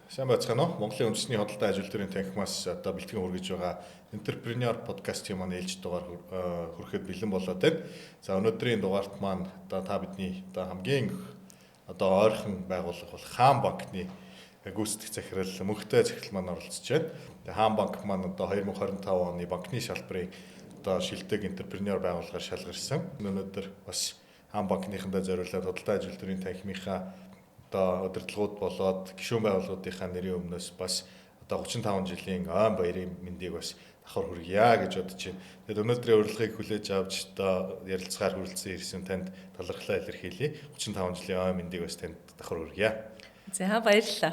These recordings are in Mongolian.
Сайн байцгаана уу? Монголын үндэсний худалдаа аж үйлдвэрийн танхимаас одоо бэлтгэн хүргэж байгаа Entrepreneur подкастын маань ээлжид дугаар хүрэхэд бэлэн болоод байна. За, өнөөдрийн дугаарт маань одоо та бидний одоо хамгийн одоо ойрхон байгууллага бол Хаан банкны гүйцэтгэх захирал Мөнхтэй захирал маань оролцож байна. Тэгээ Хаан банк маань одоо 2025 оны банкны салбарын одоо шилдэг entrepreneur байгууллагаар шалгарсан. Өнөөдөр бас Хаан банкныхандаа зориулаад худалдаа аж үйлдвэрийн танхимынхаа одоо удирдлагууд болоод гишүүн байгууллагуудынхаа нэрийн өмнөөс бас одоо 35 жилийн ойн баярын мэндийг бас давхар хүргье гэж бодож байна. Тэгээд өнөөдрийн урилгыг хүлээж авч одоо ярилцгаар хүрэлцэн ирсэн танд талархлаа илэрхийлье. 35 жилийн ойн мэндийг бас танд давхар хүргье. За, баярлалаа.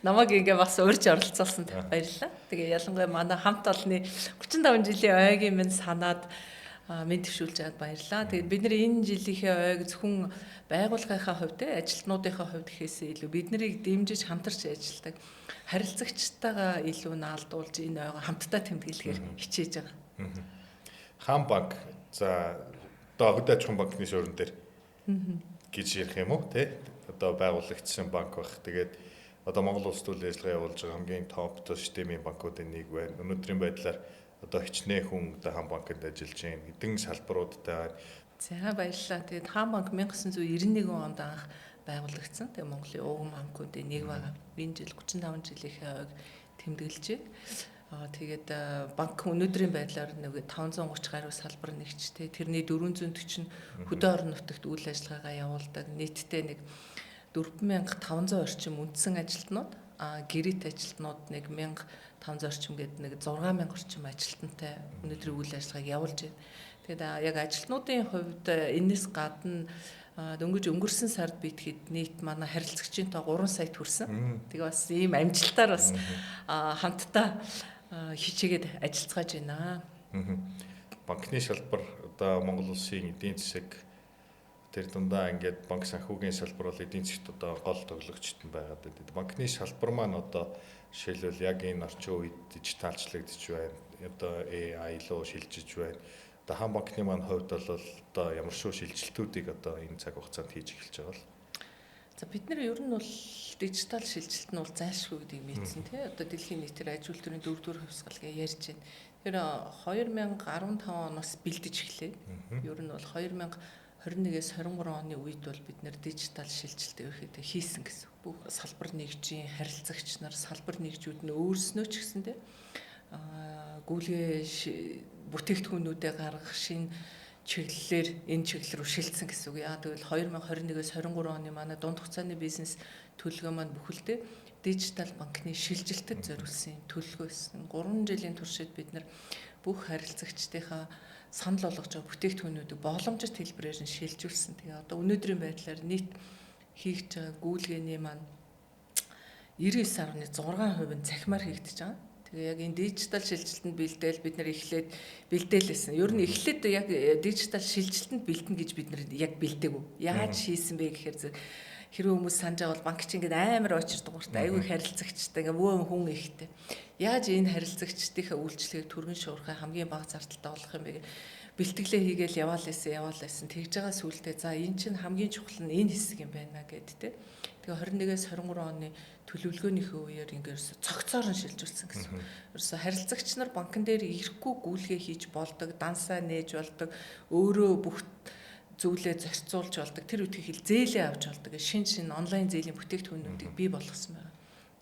Намайг ингээ бас урьж оролцуулсанд баярлалаа. Тэгээ ялангуяа манай хамт олонны 35 жилийн ойгийн минь санаад мэд дэвшүүлж аваад баярлалаа. Тэгээд бид нар энэ жилийнхээ ойг зөвхөн байгууллагынхаа хувьд, ажилтнуудынхаа хувьд гэхээс илүү бид нарыг дэмжиж хамтарч ажилладаг харилцагчтайгаа илүү наалдуулж энэ ойгоо хамтдаа тэмдэглэхээр хичээж байгаа. Хаан банк, за, одоо хөдөө аж ахуйн банкны суурин дээр гэж ярих юм уу, тий? Одоо байгуулагдсан банк байх. Тэгээд одоо Монгол улс үйл ажиллагаа явуулж байгаа хамгийн топ системийн банкуудын нэг байна. Өнөөдрийн байдлаар одоо хичнээн хүн одоо Хаан банкнд ажиллаж байна? Хэдэн салбаруудтай байна? За, баярлалаа. Тэгээд Хаан банк 1991 онд анх байгуулагдсан. Тэгээд Монголын ууган банкуудын нэг байгаа. Энэ жил 35 жилийнхээ ойг тэмдэглэж байна. Тэгээд банк өнөөдрийн байдлаар нэг 530 гаруй салбар нэгжтэй. Тэрний 440 нь хөдөө орон нутагт үйл ажиллагаагаа явуулдаг. Нийтдээ нэг 4500 орчим үндсэн ажилтнууд, гэрээт ажилтнууд нэг 1500 орчим гээд нэг 6000 орчим ажилтнтай өнөөдрийн үйл ажиллагааг явуулж байна. Тэгээд яг ажилтнуудын хувьд энэс гадна дөнгөж өнгөрсөн сард бид хэд нийт манай харилцагчийн тоо 3 саяд хүрсэн. Тэгээ бас ийм амжилтаар бас хамтдаа хичээгээд ажиллацгааж байна. Банкны салбар одоо Монгол улсын эдийн засаг тэр дундаа ингээд банк санхүүгийн салбар бол эдийн засгт одоо гол тоглогчт нь байгаад байдаг. Банкны салбар маань одоо жишээлбэл яг энэ орчин үед дижиталчлагдж байна. Одоо AI руу шилжиж байна. Одоо Хаан банкны маань хувьд бол одоо ямар шүү шилжилтүүдийг одоо энэ цаг хугацаанд хийж эхэлж байгаа бол? За, бид нар ер нь бол дижитал шилжилт нь бол зайлшгүй гэдгийг мэдсэн, тий. Одоо дэлхийн нийтээр аж үйлдвэрийн дөрөвдүгээр хувьсгал гэж ярьж байна. Тэр 2015 оноос бэлдэж эхлэв. Ер нь бол 2021-ээс 23 оны үед бол бид нар дижитал шилжилт ерөөхдөө хийсэн гэсэн. Бүх салбар нэгжийн харилцагч нар, салбар нэгжүүд нь өөрснөө ч гэсэн, тий, гүйлгээ бүтээгдэхүүнүүдээ гаргах шинэ чиглэлээр энэ чиглэл рүү шилжсэн гэсэн үг. Яа гэвэл 2021-ээс 23 оны манай дунд хугацааны бизнес төлөвлөгөө маань бүхэлдээ дижитал банкны шилжилтэд зориулсан төлөвлөгөө байсан. 3 жилийн туршид бид нар бүх харилцагчдынхаа санал болгож байгаа бүтээгдэхүүнүүдийг боломжит хэлбэрээр нь шилжүүлсэн. Тэгээ одоо өнөөдрийн байдлаар нийт хийж байгаа гүйлгээний маань 99.6% нь цахимаар хийгдэж байгаа. Тэгээ яг энэ дижитал шилжилтэнд бэлдээл бид нар эхлээд бэлдээлсэн. Ер нь эхлээд яг дижитал шилжилтэнд бэлдэнэ гэж бид нар яг бэлдээгүй. Яаж хийсэн бэ гэхээр зэрэг хэрвээ хүмүүс санаж байгаа бол банк чинь ингээд амар очирдаг гуртай, айгүй харилцагчтай, ингээд мөө хүн ихтэй. Яаж энэ харилцагчдынхаа үйлчлэгийг түргэн шуурхай, хамгийн бага зардалтай болох юм бэ гэх бэлтгэлээ хийгээл яваал байсан, яваал байсан. Тэгж байгаа сүултээ за, энэ чинь хамгийн чухал нь энэ хэсэг юм байна гэд тэ. Тэгээ 21-ээс 23 оны төлөвлөгөөнийхөө үеэр ингээд цогцоор нь шилжүүлсэн гэсэн. Ерөөсө харилцагч нар банкн дээр ирэхгүй гүйлгээ хийж болдог, дансаа нээж болдог, өөрөө бүх зүйлээ зарцуулж болдог. Тэр үеийн хэл зээлээ авч болдог. Шин шин онлайн зээлийн бүтээгдэхүүнүүдийг бий болгосон байна.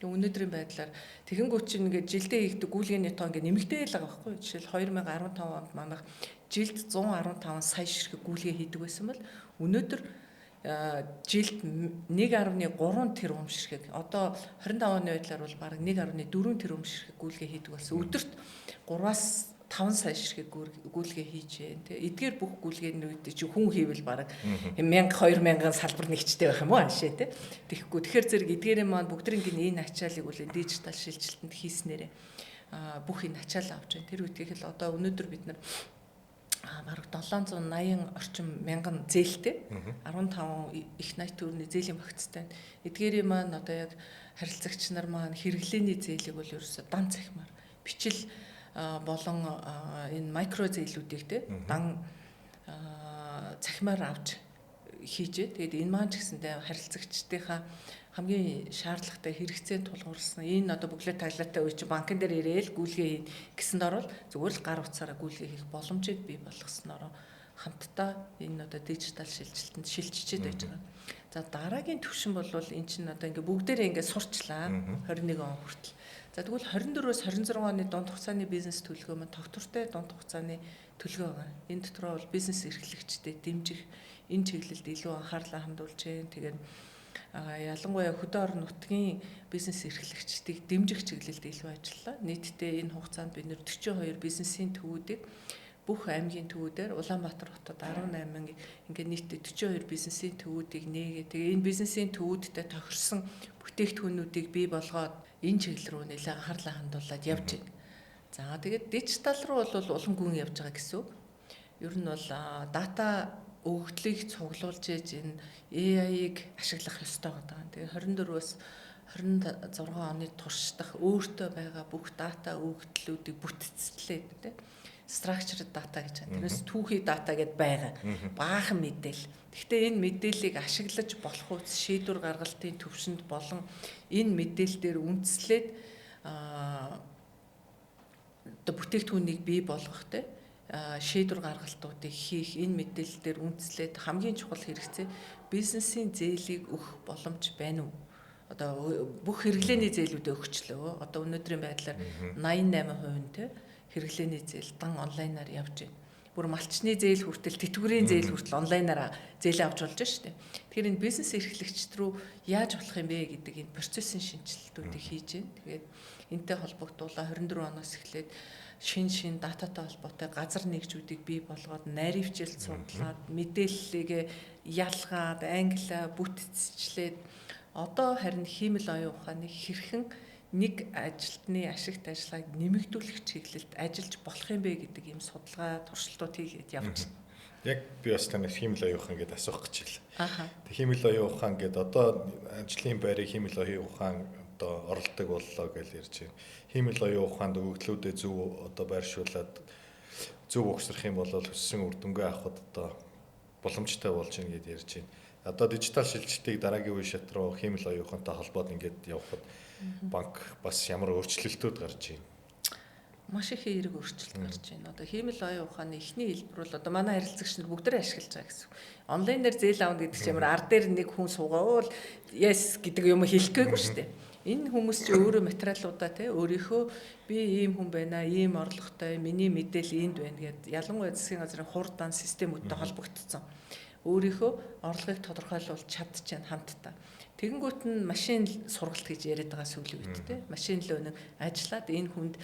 Тэгээ өнөөдрийн байдлаар тэгэнгүүт чинь ингээд жилдээ хийгдэг гүйлгээний тоо ингээд нэмэгдээл байгаа байхгүй юу? Жишээл 2015 онд манайх жилд 115 сая ширхэг гүйлгээ хийдэг байсан бол өнөөдөр жилд 1.3 тэрбум ширхэг, одоо 25 оны байдлаар бол бараг 1.4 тэрбум ширхэг гүйлгээ хийдэг болсон. Өдөрт 3-аас 5 сая ширхэг гүйлгээ хийж байна. Тэ, эдгээр бүх гүйлгээнүүд чи хүн хийвэл бараг 1000 2000 салбар нэгжтэй байх юм уу ашээ, тэ. Тэгэхгүй, тэгэхээр зэрэг эдгээрийн маань бүгдрийн энэ ачаалыг үл дижитал шилжилтэнд хийснээрээ бүх энэ ачаал авч байна. Тэр үеийг л одоо өнөөдөр бид нар бараг 780 орчим мянган зээлтэй, 15 их найт төвний зээлийн багцтай. Эдгээрийн маань одоо яг харилцагч нар маань хэрэглээний зээлийг бол ерөөсө дан цахимаар бичил болон энэ микро зээлүүдийг те дан цахимаар авч хийжээ. Тэгээд энэ маань ч гэсэндээ харилцагчдынхаа хамгийн шаардлагатай хэрэгцээнд тулгуурласан энэ одоо бүглээ таглаатай үе чи банкн дээр ирээл гүйлгээ хийн гэсэнд орвол зүгээр л гар утсаараа гүйлгээ хийх боломжийг бий болгоснороо хамтдаа энэ одоо дижитал шилжилтэнд шилжчихэд байж байгаа. За дараагийн түвшин бол эн чинь одоо ингээ бүгдээрээ ингээ сурчлаа 21 он хүртэл. За тэгвэл 24-өөс 26 оны дунд хугацааны бизнес төлөвлөгөө маань тогтвортой дунд хугацааны төлөвлөгөө байгаа. Энэ дотроо бол бизнес эрхлэгчдэд дэмжих энэ чиглэлд илүү анхаарлаа хандуулж байна. Тэгээд ялангуяа хөдөө орон нутгийн бизнес эрхлэгчдийг дэмжих чиглэлд илүү ажиллалаа. Нийтдээ энэ хугацаанд бид нэр 42 бизнесийн төвүүдийг бүх аймгийн төвүүдээр Улаанбаатар хотод 18 ингээд нийтдээ 42 бизнесийн төвүүдийг нээгээ. Тэгээ энэ бизнесийн төвүүдтэй тохирсон бүтээгдэхүүнүүдийг бий болгоод энэ чиглэл рүү нэлээд анхаарлаа хандуулад явж байна. За тэгээд дижитал руу бол улам гүн явж байгаа гэсэн үг. Ер нь бол дата өгөгдлийг цуглуулж ээж энэ AI-г ашиглах ёстой гэдэг. Тэгээ 24-өөс 26 оны турш дах өөртөө байгаа бүх дата өгөгдлүүдийг бүтцлээд тэ structured data гэж байна. Тэрнээс түүхий дата гэд байгаа. Баахан мэдээлэл. Гэхдээ энэ мэдээллийг ашиглаж болох үс шийдвэр гаргалтын төвшөнд болон энэ мэдээлэл дээр үндэслээд одоо бүтээгдэхүүнийг бий болгох те шийдвэр гаргалтуудыг хийх энэ мэдээлэл дээр үндэслээд хамгийн чухал хэрэгцээ бизнесийн зээлийг өгөх боломж байна уу? Одоо бүх хэрэглээний зээлүүдээ өгчлөө. Одоо өнөөдрийн байдлаар 88% нь те хэрэглээний зээл дан онлайнаар явж байна. Бүр малчны зээл хүртэл, тэтгэврийн зээл хүртэл онлайнаар зээлээ авч болж шүү дээ. Тэгэхээр энэ бизнес эрхлэгчд рүү яаж болох юм бэ гэдэг энэ процессын шинэчлэлтүүдийг хийж байна. Тэгээд энтэй холбогдуулаа 24 оноос эхлээд шин дататай холбоотой газар нэгжүүдийг бий болгоод наривчилж судлаад мэдээллийг ялгаад англиа бүтцчлээд одоо харин хиймэл оюун ухааны хэрхэн нэг ажилтны ашигт ажиллагааг нэмэгдүүлэх чиглэлд ажиллаж болох юм бэ гэдэг ийм судалгаа туршилтууд хийгээд явж байна. Яг би бас танаас хиймэл оюун ухаан гэдээ асуух гэж байна. Тэг хиймэл оюун ухаан гэдэг одоо ажлын байрыг хиймэл оюун ухаан одоо оролдог боллоо гэж ярьж байна. Хиймэл оюун ухаанд өгөгдлүүдээ зөв одоо байршуулад зөв угсрах юм бол өссөн үр дүнгээ авахд одоо боломжтой болж байна гэдээ ярьж байна. Одоо дижитал шилжилтийг дараагийн үе шат руу хиймэл оюун ухаантай холбоод ингээд явхад банк бас ямар өөрчлөлтүүд гарч байна? Маш их эерэг өөрчлөлт гарч байна. Одоо хиймэл оюун ухааны эхний хэлбэр бол одоо манай харилцагч нар бүгдээрээ ашиглаж байгаа гэсэн. Онлайнаар зээл авна гэдэг чинь ямар ар дээр нэг хүн суугаал yes гэдэг юм хэлэхгээгүй шүү дээ. Энэ хүмүүс чи өөрөө материалуудаа те өөрийнхөө би ийм хүн байна, ийм орлоготой, миний мэдээлэл энд байна гэд ялангуяа засгийн газрын хурдан системүүдтэй холбогдсон. Өөрийнхөө орлогыг тодорхойлуулж чадчихна хамтдаа. Тэгэнгүүт нь машин сургалт гэж яриад байгаа сүүлийн үед те. Машин лөөнө ажиллаад энэ хүнд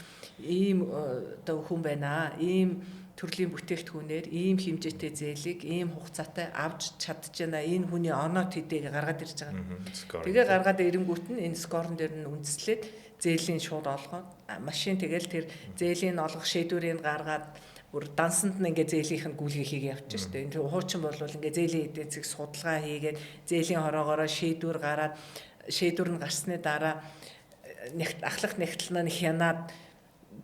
ийм одоо хүн байна, ийм төрлийн бүтээгдэхүүнээр ийм хэмжээтэй зээлийг ийм хугацаатай авч чадчихна. Энэ хүний оноо тэдээг гаргаад ирж байгаа. Тэгээ гаргаад ирэнгүүт нь энэ скорн дээр нь үндэслээд зээлийн шууд олгоо. Машин тэгэл тэр зээлийн олгох шийдвэрийг гаргаад бүр дансанд нь ингээ зээлийнх нь гүйлгээ хийгээ явчих шүү дээ. Энэ хуучин бол ингээ зээлийн эдийн засаг судалгаа хийгээд зээлийн хороогоороо шийдвэр гараад шийдвэр нь гарсны дараа ахлах нэгтлэн нь хянаад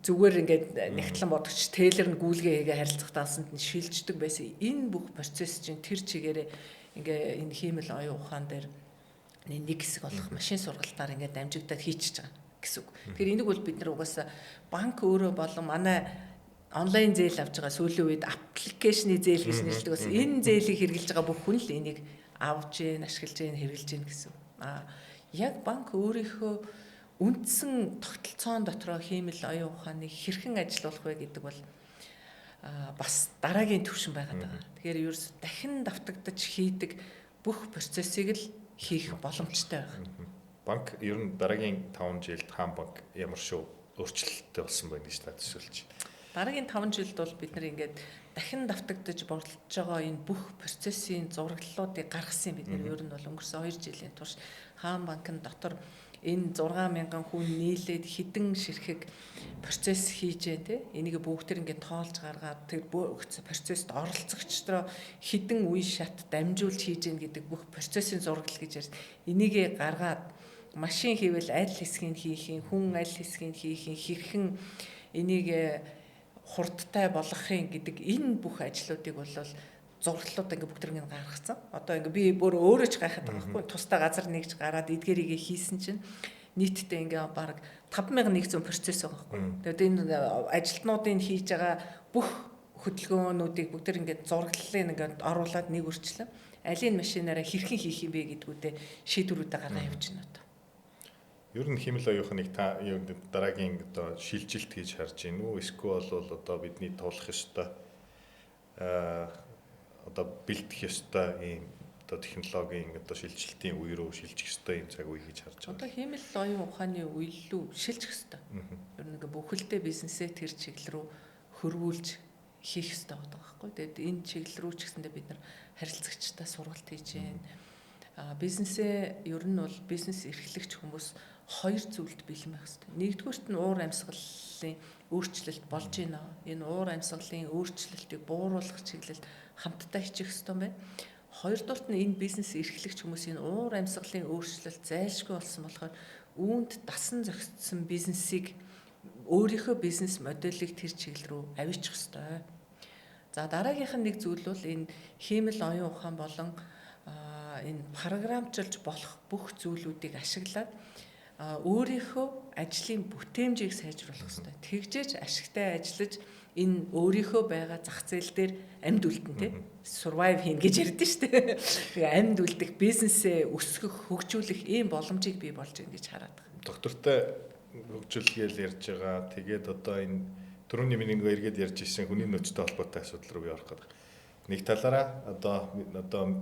зүгээр ингээд нэгтлэн бодогч тейлер нь гүйлгээ хийгээ харилцах дансанд нь шилждэг байсан. Энэ бүх процесс чинь тэр чигээрээ ингээ энэ хиймэл оюун ухаан дээр нэг хэсэг болох машин сургалтаар ингээд дамжигдаад хийчихэж байгаа гэсэн үг. Тэгэхээр энийг бол бид нар угаасаа банк өөрөө болон манай онлайн зээл авч байгаа сүүлийн үед аппликейшны зээл гэж нэрлэдэг бас энэ зээлийг хэрэглэж байгаа бүх хүн л энийг авч гин, ашиглаж гин, хэрэглэж гин гэсэн. Аа яг банк өөрийнхөө үндсэн тогтолцоон дотроо хиймэл оюун ухааныг хэрхэн ажилуулах вэ гэдэг бол бас дараагийн түвшин байгаад байгаа. Тэгэхээр ерөөс дахин давтагдаж хийдэг бүх процессыг л хийх боломжтой байна. Банк ер нь дараагийн 5 жилд хаан банк ямар шүү өөрчлөлттэй болсон байна гэж та төсөөлж байна? Дараагийн 5 жилд бол бид нар ингээд дахин давтагдаж болж байгаа энэ бүх процессын зураглалуудыг гаргасан. Бид нар ер нь бол өнгөрсөн 2 жилийн турш хаан банкн дотор энэ 6000 хүн нийлээд хідэн ширхэг процесс хийж дээ тэ. Энийг бүгдээр ингээд тоолж гаргаад тэр процесст оролцогчдороо хідэн үе шат дамжуулж хийж гэн гэдэг бүх процессын зураглал гэж ярьсан. Энийг гаргаад машин хийвэл аль хэсгийг хийх юм, хүн аль хэсгийг хийх юм, хэрхэн энийг хурдтай болгох юм гэдэг энэ бүх ажлуудыг бол зураглалууд ингээ бүгд нэг гаргацсан. Одоо ингээ би бүр өөрөө ч гайхаад байгаа байхгүй. Тусдаа газар нэгж гараад эдгээрийгээ хийсэн чинь нийтдээ ингээ бараг 5100 процесс байгаа байхгүй. Тэгээд энэ ажилтнуудын хийж байгаа бүх хөдөлгөөнүүдийг бүгд ингээд зураглалыг ингээд оруулаад нэг өрчлөн алийг машинаараа хэрхэн хийх юм бэ гэдгүүдээ шийдвэрүүдээ гаргаа явж байна одоо. Ер нь хиймэл оюухныг та дараагийн одоо шилжилт гэж харж байна уу? Эсвэл бол одоо бидний туулах ёстой одоо бэлтгэх ёстой ийм одоо технологийн одоо шилжилтийн үе рүү шилжих ёстой юм цаг үе гэж харж байна. Одоо хиймэл оюун ухааны үе рүү шилжих ёстой. Ер нь ингээ бүхэлдээ бизнесээ тэр чиглэл рүү хөрвүүлж хийх ёстой байгаа байхгүй. Тэгээд энэ чиглэл рүү ч гэсэндээ бид нар харилцагчтай сургалт хийж байна. Бизнесээ ер нь бол бизнес эрхлэгч хүмүүс хоёр зүйлд бэлэн байх ёстой. Нэгдүгüүрт нь уур амьсгалын өөрчлөлт болж байна. Энэ уур амьсгалын өөрчлөлтийг бууруулах чиглэлд хамтдаа хичээх ёстой юм байна. Хоёрдугаарт нь энэ бизнес эрхлэгч хүмүүсийн уур амьсгалын өөрчлөлт зайлшгүй болсон болохоор үүнд дасан зохицсон бизнесийг өөрийнхөө бизнес моделийг тэр чиглэл рүү авчирх ёстой. За дараагийнх нь нэг зүйл бол энэ хиймэл оюун ухаан болон энэ програмчилж болох бүх зүйлүүдийг ашиглаад өөрийнхөө ажлын бүтээмжийг сайжруулах ёстой. Тэгжээж ашигтай ажиллаж энэ өөрийнхөө байгаа зах зээл дээр амьд үлдэн тэ survive хийнэ гэж ярьдэн шүү дээ. Тэгээ амьд үлдэх, бизнесээ өсгөх, хөгжүүлэх ийм боломжийг бий болж байна гэж хараад байгаа. Доктортой хөгжүүлгээл ярьж байгаа. Тэгээд одоо энэ түрүүний миний нэг эргээд ярьж ирсэн хүний нөөцтэй холбоотой асуудал руу би орох гэдэг. Нэг талаараа одоо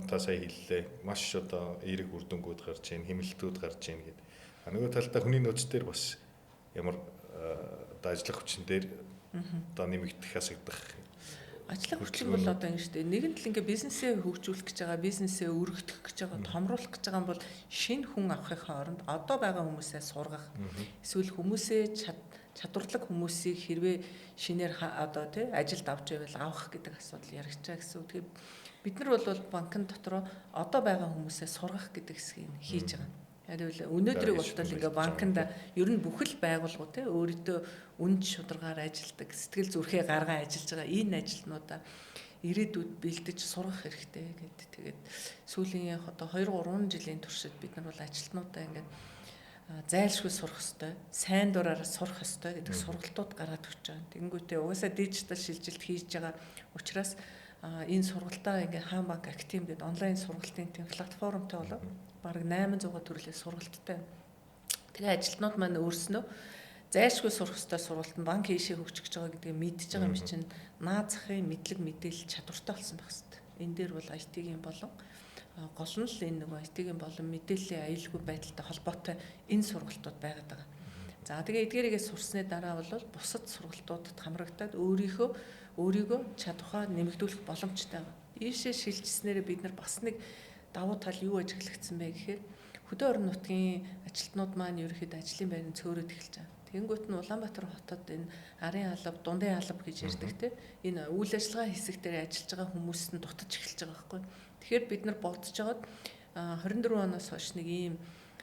та сая хэллээ. Маш одоо эерэг үр дүнгууд гарч ийн, хэмнэлтүүд гарч ийн гэдэг. А нөгөө талдаа хүний нөөц дээр бас ямар одоо ажиллах хүчин дээр одоо нэмэгдэх хасагдах ажиллах хүчин бол одоо ингэ шүү дээ. Нэгэн тал ингээ бизнесээ хөгжүүлэх гэж байгаа, бизнесээ өргөдөх гэж байгаа, томруулах гэж байгаа юм бол шинэ хүн авахын оронд одоо байгаа хүмүүсээ сургах, эсвэл хүмүүсээ чадварлаг хүмүүсийг хэрвээ шинээр одоо тий ажилд авч байвал авах гэдэг асуудал яригчаа гэсэн үг. Тэгэхээр бид нар бол банкн дотроо одоо байгаа хүмүүсээ сургах гэдэг хэсгийг хийж байгаа. Тэгвэл өнөөдрийг болтол ингээ банкнд ер нь бүхэл байгууллагууд те өөртөө үн шударгаар ажилладаг, сэтгэл зүрхээ гаргаа ажиллаж байгаа энэ ажилтнуудаа ирээдүйд бэлдэж сургах хэрэгтэй гэд. Тэгээд сүүлийн одоо 2-3 жилийн туршид бид нар бол ажилтнуудаа ингээд зайлшгүй сурах ёстой, сайн дураараа сурах ёстой гэдэг сургалтууд гаргаад өгч байгаа. Тэгэнгүүтээ угаасаа дижитал шилжилт хийж байгаа учраас энэ сургалтаа ингээ Хаан банк Актив гэдэг онлайн сургалтын тийм платформтой болоо бараг 800 төрлийн сургалттай. Тэгээ ажилтнууд маань өөрснөө зайлшгүй сурах ёстой сургалт нь банк ийшээ хөгжих гэж байгаа гэдгийг мэдж байгаа юм чинь наад захын мэдлэг мэдээлэл чадвартай болсон байх хэрэгтэй. Энэ дээр бол IT-ийн болон гол нь л энэ нөгөө IT-ийн болон мэдээллийн аюулгүй байдалтай холбоотой энэ сургалтууд байгаад байгаа. За тэгээ эдгээрийгээ сурсны дараа бол бусад сургалтуудад хамрагдаад өөрийгөө чадвараа нэмэгдүүлэх боломжтой байгаа. Ийшээ шилжснээрээ бид нар бас нэг давуу тал юу ажиглагдсан бэ гэхээр хөдөө орон нутгийн ажилтнууд маань ерөнхийдөө ажлын байрны цөөрөд эхэлж байгаа. Тэгэнгүүт нь Улаанбаатар хотод энэ арын алба, дундын алба гэж ярьдаг те энэ үйл ажиллагаа хэсэг дээр ажиллаж байгаа хүмүүст нь дутаж эхэлж байгаа байхгүй. Тэгэхээр бид нар бодож байгаад 24 оноос хойш нэг ийм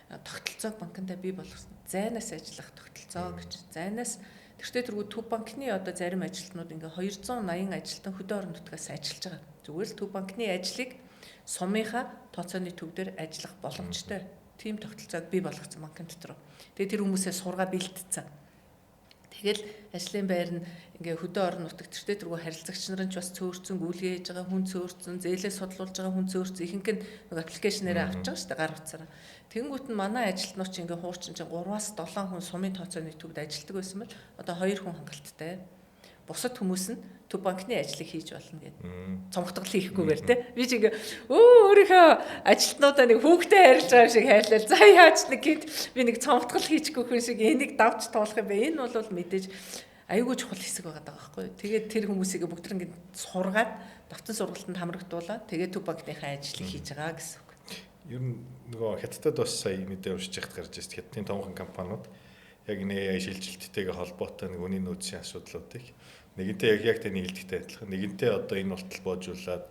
тогтолцоог банкндаа бий болгосон. Зайнаас ажиллах тогтолцоо гэж. Зайнаас тэртээ тэргүй Төв банкны одоо зарим ажилтнууд ингээ 280 ажилтан хөдөө орон нутгаас ажиллаж байгаа. Зүгээр л Төв банкны ажлыг сумынхаа тооцооны төв дээр ажиллах боломжтой. Тийм тогтолцоог бий болгоцсон банкны дотор. Тэгээ тэр хүмүүсээ сургаа бэлтцсэн. Тэгэл ажлын байр нь ингээ хөдөө орон нутаг тэртээ тэргүй харилцагч нар нь ч бас цөөрцөн, гүйлгээ хийж байгаа хүн цөөрцөн, зээлээ судлуулж байгаа хүн цөөрцөн, ихэнх нь нэг аппликейшнээрээ авч байгаа шүү дээ гар утсаараа. Тэнгүүт нь манай ажилтнууд чинь ингээ хуучин чинь 3-7 хүн сумын тооцооны төвд ажилладаг байсан бол одоо 2 хүн хангалттай. Бусад хүмүүс нь Төв банкны ажлыг хийж болно гэдэг. Цомгтгол хийхгүйгээр те. Би ч ингээ өөрийнхөө ажилтнуудаа нэг хүүхдээ хайрлаж байгаа шиг хайрлал. За яаж нэг гинт би нэг цомгтгол хийчихгүй хүн шиг энийг давж туулах юм бэ? Энэ бол мэдээж аюулгүй чухал хэсэг байгаа даа байхгүй. Тэгээд тэр хүмүүсийг бүгд ингээ сургаад давтан сургалтанд хамрагдуулаад тэгээд Төв банкныхаа ажлыг хийж байгаа гэсэн үг. Ер нь нөгөө Хятадд бас сая мэдээ уншиж байхад гарч ирсэн. Хятадын томоохон компаниуд яг энэ AI шилжилттэйгээ холбоотой нэг үнийн нөөцийн асуудлуудыг нэгэнтээ яг таны хэлдэгтэй адилхан нэгэнтээ одоо энэ болтол боожуулаад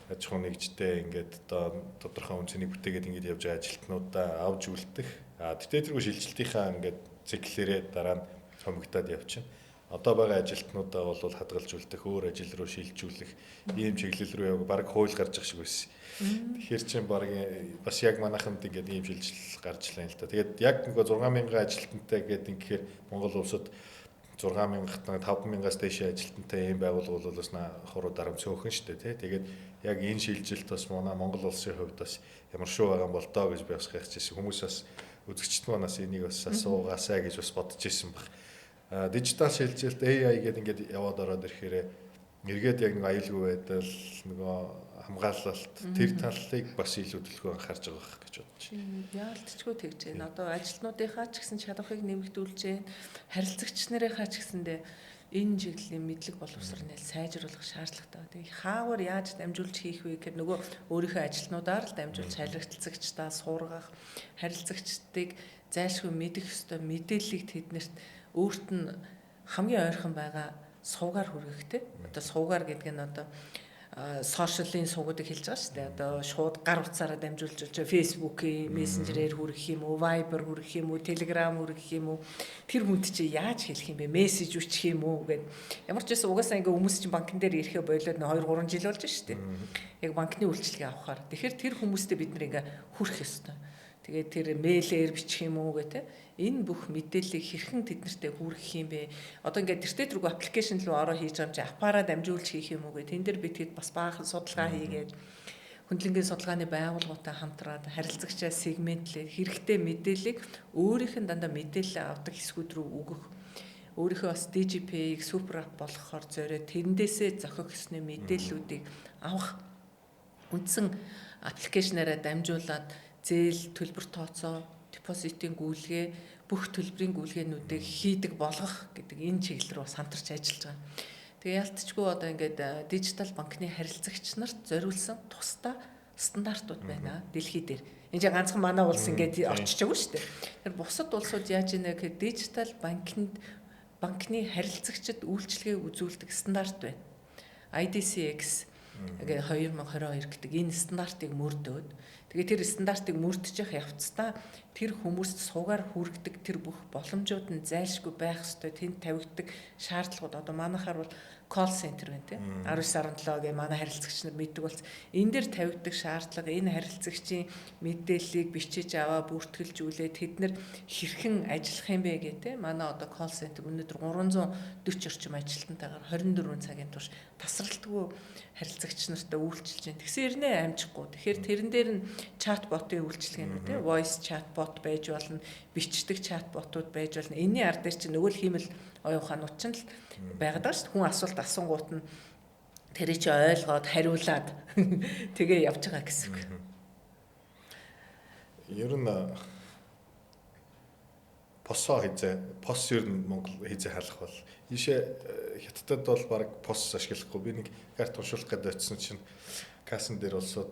аж ахуй нэгжтэй ингээд одоо тодорхой үн цэнийг бүтээгээд ингээд явж байгаа ажилтнуудаа авч үлдэх. А тэгтээ тэргүй шилжилтийнхаа ингээд циклээрээ дараа нь цомигдаад явчихна. Одоо байгаа ажилтнуудаа бол хадгалж үлдэх, өөр ажил руу шилжүүлэх ийм чиглэл рүү яг баг хууль гарч байгаа шиг байсан. Тэгэхээр чинь баг бас яг манайханд ингээд ийм шилжил гарч лээ л да. Тэгээд яг нөгөө 6000 ажилтнтай гэдэг ингээд Монгол улсад 6000 5000-аас дээш ажилтнтай ийм байгууллага бол бас хуруу дарам цөөхөн шүү дээ, тий. Тэгээд яг энэ шилжилт бас манай Монгол улсын хувьд бас ямар шүү байгаа юм бол доо гэж би бас гайхчихсэн. Хүмүүс бас үзэгчд манаас энийг бас асуугаасай гэж бас бодож исэн баг. Дижитал шилжилт AI гэдэг ингээд яваад ороод ирэхээр эргээд яг нэг аюулгүй байдал, нөгөө хамгаалалт тэр талыг бас илүү төлхөө анхаарч байгаа байх гэж бодож байна. Яалтчгүй тэгж байна. Одоо ажилтнуудынхаа ч гэсэн чадварыг нэмэгдүүлж байна. Харилцагч нарынхаа ч гэсэндээ энэ чиглэлийн мэдлэг боловсрол сайжруулах шаардлагатай. Тэгээ хаагур яаж дамжуулж хийх вэ гэхээр нөгөө өөрийнхөө ажилтнуудаар л дамжуулж харилцагчдаа сургах, харилцагчдыг зайлшгүй мэдэх ёстой мэдээллийг тэднэрт өөрт нь хамгийн ойрхон байгаа сувгаар хүргэх те. Одоо сувгаар гэдэг нь одоо сошиалын сувгуудыг хэлж байгаа шүү дээ. Одоо шууд гар утсаараа дамжуулж болж Facebook-ийн мессенжерээр хүргэх юм уу, Viber хүргэх юм уу, Telegram хүргэх юм уу? Тэр хүнд чи яаж хэлэх юм бэ? Мессеж өчөх юм уу гэд. Ямар ч байсан угаасаа ингээ хүмүүс чинь банкн дээр ирэхээ болоод 2 3 жил болж шүү дээ. Яг банкны үйлчилгээ авахаар. Тэгэхээр тэр хүмүүстэй бид нар ингээ хүрэх ёстой. Тэгээд тэр мэйлээр бичих юм уу гэх те. Энэ бүх мэдээллийг хэрхэн тэднэртэй хүргэх юм бэ? Одоо ингээд тэртээ тэргүй application руу ороо хийж байгаа юм чи app аараа дамжуулж хийх юм уу гэх. Тэн дээр бид хэд бас баахан судалгаа хийгээд хөндлөнгийн судалгааны байгууллагуудтай хамтраад харилцагчаа сегментлээд хэрэгтэй мэдээллийг өөрийнх нь дандаа мэдээлэл авдаг хэсгүүд рүү өгөх, өөрийнхөө бас DigiPay-г super app болгохоор зориод тэндээсээ зохих ёсны мэдээллүүдийг авах, үндсэн application аараа дамжуулаад зээл, төлбөр тооцоо, депозитын гүйлгээ, бүх төлбөрийн гүйлгээнүүдийг хийдэг болгох гэдэг энэ чиглэл рүү бас хамтарч ажиллаж байгаа. Тэгээ ялтчгүй одоо ингээд дижитал банкны харилцагч нарт зориулсан тусдаа стандартууд байна дэлхий дээр. Энэ чинь ганцхан манай улс ингээд очиж шүү дээ. Тэр бусад улсууд яаж ийнэ гэхээр дижитал банкнд банкны харилцагчид үйлчилгээ үзүүлдэг стандарт байна. IDCX ингээ 2022 гэдэг энэ стандартыг мөрдөөд, тэгээ тэр стандартыг мөрдөж явах явцдаа тэр хүмүүст сувгаар хүргэдэг тэр бүх боломжууд нь зайлшгүй байх ёстой. Тэнд тавигддаг шаардлагууд одоо манайхаар бол call center байна те 1917 гэ манай харилцагч нар мэддэг болсон. Энэ дээр тавигддаг шаардлага, энэ харилцагчийн мэдээллийг бичиж аваа бүртгэлжүүлээ тэд нар хэрхэн ажиллах юм бэ гэх те. Манай одоо call center өнөөдөр 340 орчим ажилтнтайгаар 24 цагийн турш тасралтгүй харилцагч нартай үйлчилж байна. Тэгсэн хэрнээ амжихгүй. Тэгэхээр тэрэн дээр нь чат ботын үйлчилгээнүүд те, voice chat bot байж болно, бичдэг chat bot ууд байж болно. Энийний ар дээр чинь нөгөө л хиймэл оюун ухаанууд чинь л байгаад байгаа шүү дээ. Хүн асуулт асуунгуут нь тэрий чи ойлгоод хариулаад тэгээ явж байгаа гэсэн үг. Ер нь POS оо хизээ, POS ер нь Монгол хизээ халах бол ийшээ хятадд бол баг POS ашиглахгүй. Би нэг карт уншуулах гэдэг очисон чинь кассан дээр улсууд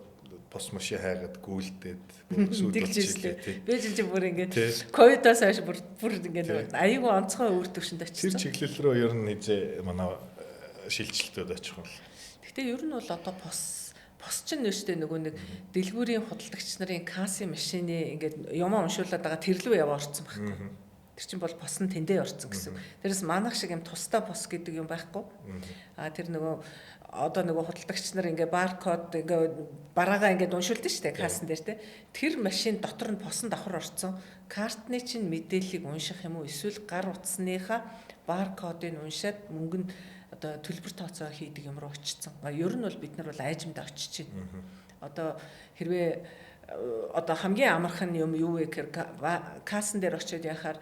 POS машин хайгаад гүйлдээд сүйд болчихлээ. Би чинь бүр ингээд ковидоос хойш бүр бүр ингээд аюул онцгой үр төвшөнд очсон. Тэр чиглэл рүү ер нь хизээ манай шилжилтүүд очих юм бол. Гэхдээ ер нь бол одоо POS чинь нөөштэй нөгөө нэг дэлгүүрийн худалдагч нарын кассын машины ингээд юмаа уншуулад байгаа тэр лүү яваа орцсон байхгүй. Тэр чинь бол POS нь тэндээ орцсон гэсэн. Тэрээс манайх шиг юм тусдаа POS гэдэг юм байхгүй. А тэр нөгөө одоо нөгөө худалдагч нар ингээ баркод ингээ бараагаа ингээд уншуулдаг шүү дээ кассан дээр те. Тэр машин дотор нь POS он давхар орцсон. Картны чинь мэдээллийг унших юм уу эсвэл гар утасныхаа баркодыг уншаад мөнгө нь одоо төлбөр тооцоо хийдэг юм руу очсон. Ер нь бол бид нар бол айжмдаа очиж байна. Одоо хэрвээ одоо хамгийн амархан юм юу вэ гэхээр кассан дээр очиод яхаар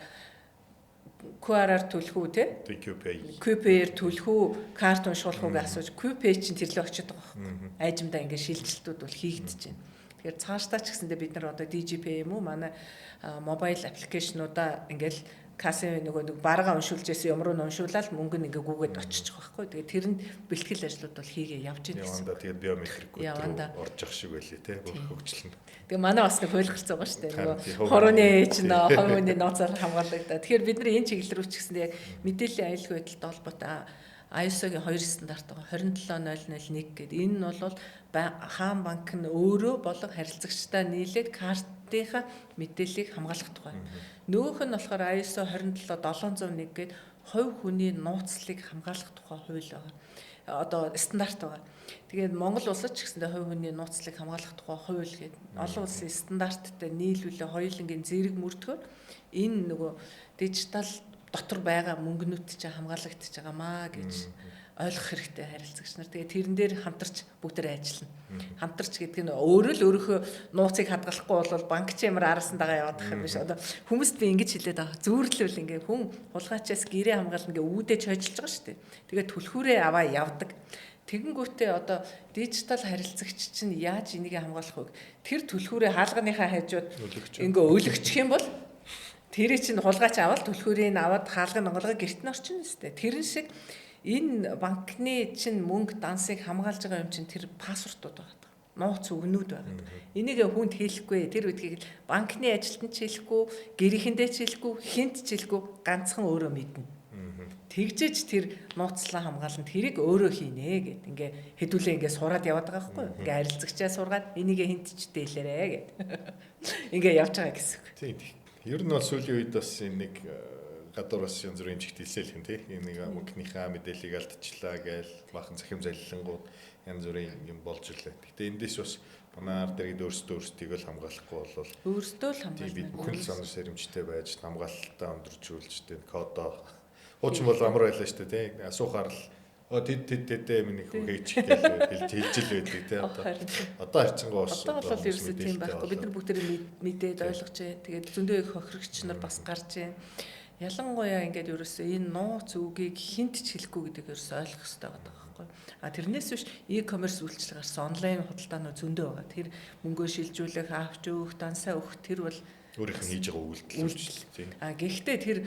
QR-аар төлөх үү те? QPay. QPay-ээр төлөх үү, карт уншуулах уу гэж асууж QPay чинь тэрлээ очиод байгаа байхгүй. Айжмдаа ингээд шилжилтүүд бол хийгдэж байна. Тэгэхээр цаашдаа ч гэсэндээ бид нар одоо DigiPay юм уу манай mobile application уудаа ингээл кассын нөгөө нэг баргаа уншуулж исэн юм руу нь уншуулаад мөнгө нь ингээ гүгээд очиж байгаа байхгүй. Тэгээ тэрэнд бэлтгэл ажлууд бол хийгээ явж байгаа гэсэн. Явандаа тэгээд биометрикүүд рүү орж ах шиг байлээ те бүх хөгжил нь. Тэгээ манай бас нэг хуйлгарц байгаа шүү дээ. Нөгөө хурууны чинь хувь хүний нууцаар хамгаалагдаа. Тэгэхээр бид нар энэ чиглэл рүү ч гэсэн яг мэдээллийн аюулгүй байдалтай холбоотой ISO-гийн хоёр стандарт байгаа. 27001 гэдэг. Энэ нь бол хаан банк нь өөрөө болон харилцагчдаа нийлээд картынхаа мэдээллийг хамгаалах тухай. Нөгөөх нь болохоор ISO 27701 гэдэг хувь хүний нууцлалыг хамгаалах тухай хууль байгаа. Одоо стандарт байгаа. Тэгээд Монгол улсад ч гэсэндээ хувь хүний нууцлалыг хамгаалах тухай хууль гэдэг олон улсын стандарттай нийлүүлээ хоёулангийн зэрэг мөрдөхөөр энэ нөгөө дижитал дотор байгаа мөнгөнүүд чинь хамгаалагдчихж байгаамаа гэж ойлгох хэрэгтэй харилцагч нар. Тэгээ тэрэн дээр хамтарч бүгдээр ажиллана. Хамтарч гэдэг нь өөрөө л өөрийнхөө нууцыг хадгалахгүй бол банк ч ямар араас нь дагаа яваад их юм биш. Одоо хүмүүст би ингэж хэлээд байгаа. Зүүрлэвэл ингээ хүн хулгайчаас гэрээ хамгаална гэ үүдээ чойжилж байгаа шүү дээ. Тэгээ түлхүүрээ аваа явдаг. Тэгэнгүүтээ одоо дижитал харилцагч чинь яаж энийг хамгаалах вэ? Тэр түлхүүрээ хаалганыхаа хажууд ингээ өлөгчих юм бол тэрий чинь хулгайч аваад түлхүүрийг аваад хаалгын онгоолгоо гэрт нь орчихно шүү дээ. Тэрэн шиг энэ банкны чинь мөнгө дансыг хамгаалж байгаа юм чинь тэр пассвортууд байгаа. Нууц үгнүүд байгаа. Энийг хүнд хэлэхгүй. Тэр үдгийг банкны ажилтнанд ч хэлэхгүй, гэрийнхэндээ ч хэлэхгүй, хинт ч хэлэхгүй, ганцхан өөрөө мэднэ. Тэгжээж тэр нууцлаа хамгаална. Тэрийг өөрөө хийнэ гэд. Ингээ хэдүүлээ ингээ сураад яваад байгаа байхгүй юу? Ингээ харилцагчаа сургаад энийг хинт ч дээлээрэ гэд. Ингээ явж байгаа гэсэн үг. Тийм. Ер нь бол сүүлийн үед бас нэг гадуур бас янз бүрийн эмчигт хэлсэл юм тий. Энэ нэг мөнгөнийхөө мэдээллийг алдчихлаа гээл бахан цахим залилангууд янз бүрийн юм болж ирлээ. Гэтэ эндээс бас манай ард иргэд өөрсдөө өөрсдийгөө л хамгаалахгүй бол өөрсдөө л хамгаална. Бид бүхэн л сонор сэрэмжтэй байж хамгаалалтаа өндөржүүлж тий кодоо. Хуучин бол амар байлаа шүү дээ тий. Асуухаар л тэд тэд тэдээ миний хүн хийчих гээл хэлж л байдаг тий. Одоо харьцангуй бас одоо бол ерөөсөө тийм байхгүй. Бид нар бүгдээрээ мэдээд ойлгож байна. Тэгээд зөндөө их хохирогч нар бас гарч байна. Ялангуяа ингээд ерөөсөө энэ нууц үгийг хинт ч хэлэхгүй гэдэг ерөөсөө ойлгох хэрэгтэй байгаа байхгүй. А тэрнээс биш e-commerce үйлчлэг гарсан онлайн худалдаанууд зөндөө байгаа. Тэр мөнгөө шилжүүлэх, авч өгөх, дансаа өгөх тэр бол өөрийнх нь хийж байгаа үйлдэл тийм. А гэхдээ тэр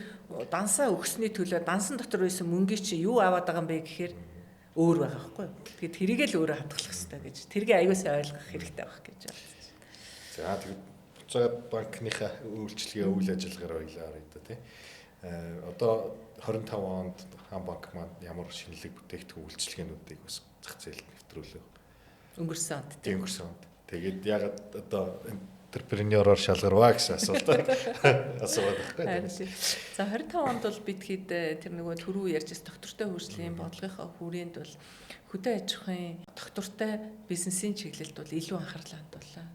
дансаа өгсөний төлөө дансан дотор байсан мөнгийг чи юу аваад байгаа юм бэ гэхээр өөр байгаа байхгүй. Тэгээд тэрийг л өөрөө хадгалах хэрэгтэй гэж. Тэрийг аюул сай ойлгох хэрэгтэй байх гэж бодсон. За тэгээд буцаад банкныхаа үйлчилгээ үйл ажиллагаараа баялаа харъя да тий. Одоо 25 онд Хаан банк маань ямар шинэлэг бүтээгдэхүүн үйлчилгээнүүдийг бас зах зээлд нэвтрүүлв? Өнгөрсөн онд. Тийм, өнгөрсөн онд. Тэгээд ягаад одоо энтерпренероор шалгарваа гэсэн асуулт асуугаад байхгүй. За 25 онд бол бид хэд тэр нөгөө түрүү ярьжсэн доктортой хөгжлийн бодлогынхаа хүрээнд бол хөдөө аж ахуйн доктортой бизнесийн чиглэлд бол илүү анхаарал хандууллаа.